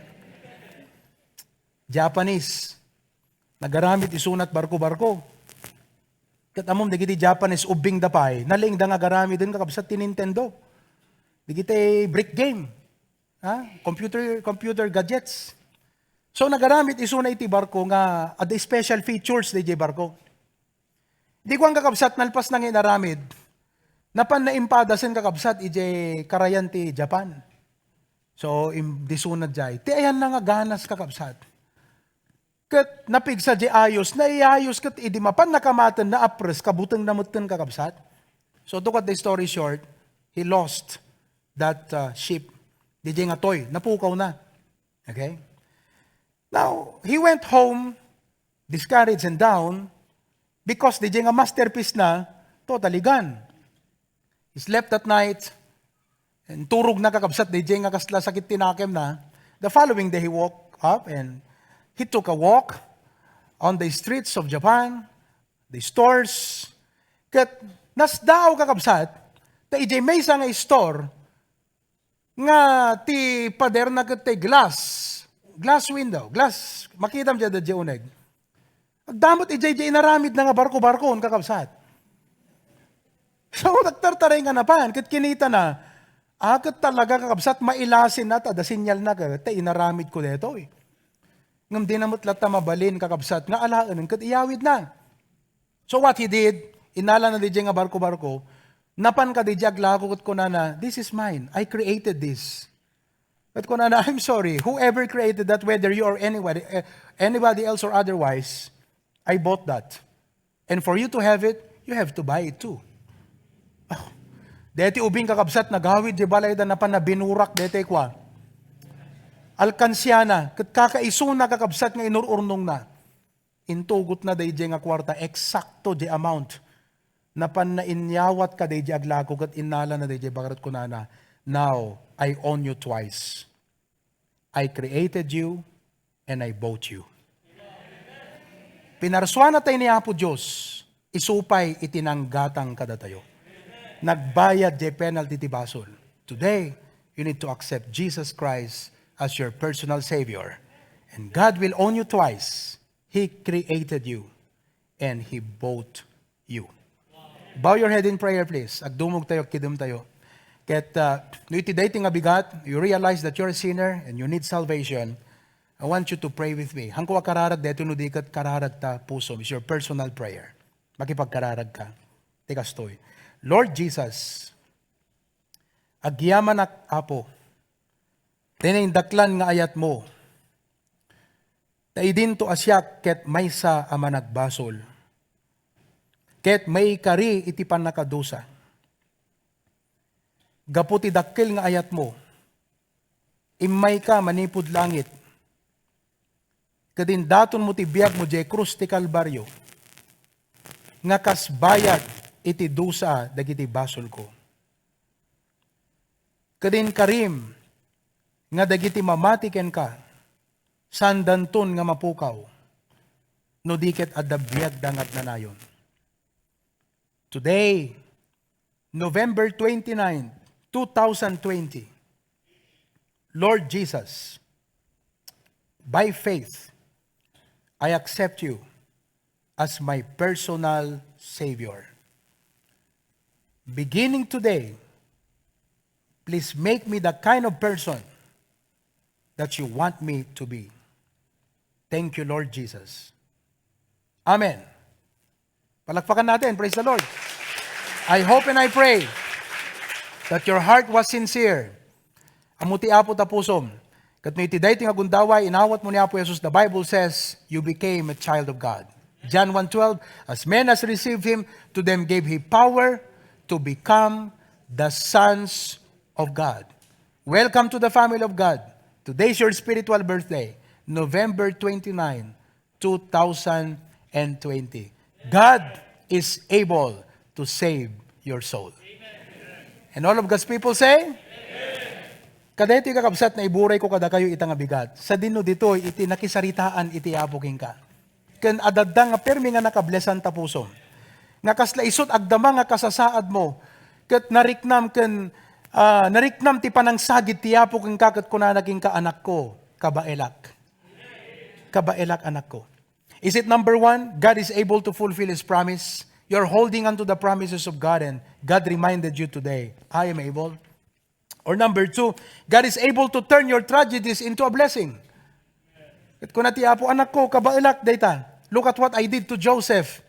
Japanese. Nagaramid isunat barko-barko. Ket ammom, dagiti Japanese, ubbing da pay, nalaingda nga agaramiden, kakabsat, ti Nintendo. Dagiti brick game. Ha? Computer, computer gadgets. So, nagaramid isuna iti barko nga adda special features daydiay barko. Di kuan, kakabsat, nalpas na nga inaramid, napan na impadasen, kakabsat, idiay karayan ti Japan. So, im-, disuna diay. Ti ayanna nga ganas, kakabsat. Ket napigsa diay ayos, naiayos ket idi mapan nakamaten, naapres, kabutengna metten, kakabsat. So, to cut the story short, he lost that, uh, ship. Didiay nga toy, napukawna. Okay? Now, he went home discouraged and down because didiay nga masterpiece na, totally gone. He slept that night, and turog na, kakabsat, didiay nga kasla sakit ti nakemna. The following day, he woke up and he took a walk on the streets of Japan, the stores. Ket nasdaaw, kakabsat, ta idiay maysa nga store, nga ti paderna ket ti glass, glass window, glass, makitam diay, diay uneg. Agdamot idiay, diay inaramidna nga barko-barkon, kakabsat. So, nagtartaray nga napan, ket kinitana, a, ket talaga, kakabsat, mailasin na, ta adda sinyal na, ket ta inaramid ko detoy. Ngem di na met latta mabalin, kakabsat, nga alaen ket iyawid na. So what he did, innala na didiay nga barko-barko, napan kadidiay aglako ket kunana, "This is mine. I created this." Ket kunana, "I'm sorry, whoever created that, whether you or anybody, eh, anybody else or otherwise, I bought that. And for you to have it, you have to buy it too." Oh. Deti ubing, kakabsat, nagawid diay balayda, napan na binurak deti kua. Alkansiana, ket kakaisuna, kakabsat, nga inur-urnongna. Intugotna daydiay nga kuarta, eksakto diay amount. Napan na inyawat kadidiay aglako ket innalana daydiay baket kunana, "Now, I own you twice. I created you and I bought you." Pinarsuanatayo ni Apo Dios, isu pay iti nanggatang kadatayo. nagbayad jay penalty ti basol. Today, you need to accept Jesus Christ as your personal Savior. And God will own you twice. He created you and He bought you. Bow your head in prayer, please. Agdumog tayo, agkidem tayo. Ket, uh, no iti daytoy nga bigat, you realize that you're a sinner and you need salvation, I want you to pray with me. Haanko a kararag daytoy no di ket kararag ta pusom. It's your personal prayer. Makipagkararag ka. Ti kastoy. Lord Jesus, agyamanak, Apo, ti naindaklan nga ayatmo. Ta idinto a siak ket maysa a managbasol, ket maikari iti pannakadusa. Gapu ti dakkel nga ayatmo, immayka manipud langit, ket indatonmo ti biagmo diay krus ti Kalbario, nga kas bayad iti dusa dagiti basolko. Ket inkarim nga dagiti mamati kenka, saandanton nga mapukaw, no di ket adda biagda nga agnanayon. Today, November twenty-nine, two thousand twenty, Lord Jesus, by faith, I accept you as my personal Savior. Beginning today, please make me the kind of person that you want me to be. Thank you, Lord Jesus. Amen. Palakpakan natin. Praise the Lord. I hope and I pray that your heart was sincere. Ammo ti Apo ta pusom. Ket no iti daytoy nga gundaway, inawatmo ni Apo Jesus, the Bible says, "You became a child of God." John one twelve, "As many as received him, to them gave he power to become the sons of God." Welcome to the family of God. Today is your spiritual birthday, November twenty-nine, two thousand twenty. God is able to save your soul. And all of God's people say, kadaytoy, kakabsat, naiburay ko kadakayo ita nga bigat. Sadino ditoy iti nakisaritaan iti Apo kenka. Ken adda nga permi nga nakablesan ta pusom. Nga kasla isut agdama nga kasasaadmo. Ket nariknam ken, ah, nariknam ti panangsagid ti Apo kenka ket kunana kenka, "Anakko, kabaelak." Kabaelak, anakko. Is it number one? God is able to fulfill His promise. You're holding on to the promises of God, and God reminded you today, "I am able." Or number two, God is able to turn your tragedies into a blessing. Ket kuna ti Apo, "Anakko, kabaelak dayta. Look at what I did to Joseph.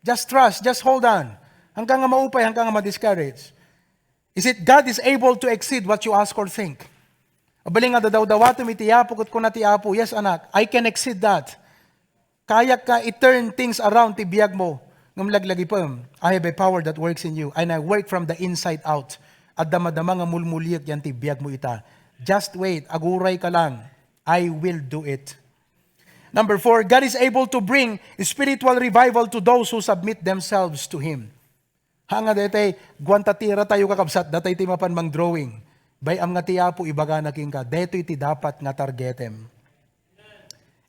Just trust, just hold on. Haanka nga maupay, haanka nga ma-discourage." Is it God is able to exceed what you ask or think? Abalin nga dadawdawatem iti Apo, ket kuna ti Apo, "Yes, anak, I can exceed that." Kayak nga i-turn things around ti biagmo, ngem laglagipem, "I have a power that works in you, and I work from the inside out." Adda madama nga mulmuliek yan ti biagmo ita. Just wait, aguray ka lang. I will do it. Number four, God is able to bring spiritual revival to those who submit themselves to Him. Ha nga daytay, guanta ti ratayo, kakabsat, datay ti mapan mang-drawing. Bay-am nga ti Apo, ibagana kenka, daytoy ti dapat nga targetem.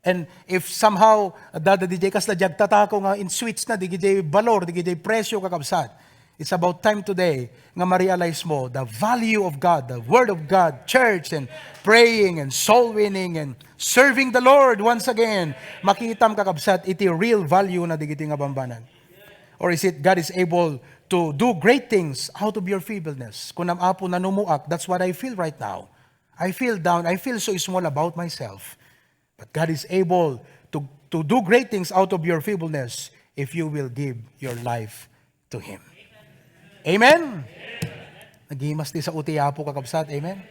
And if somehow, dada diay kasla diay agtatako nga in switch na, diay balor, diay presyo, kakabsat, it's about time today nga ma-realize mo the value of God, the Word of God, church, and praying, and soul winning, and serving the Lord once again. Makitam, kakabsat, iti real value na digiti nga bambanag. Or is it God is able to do great things out of your feebleness? Kunam, "Apo, nanumuak, that's what I feel right now. I feel down, I feel so small about myself." But God is able to, to do great things out of your feebleness if you will give your life to Him. Amen? Nagimas ti sao ti Apo, kakabsat. Amen?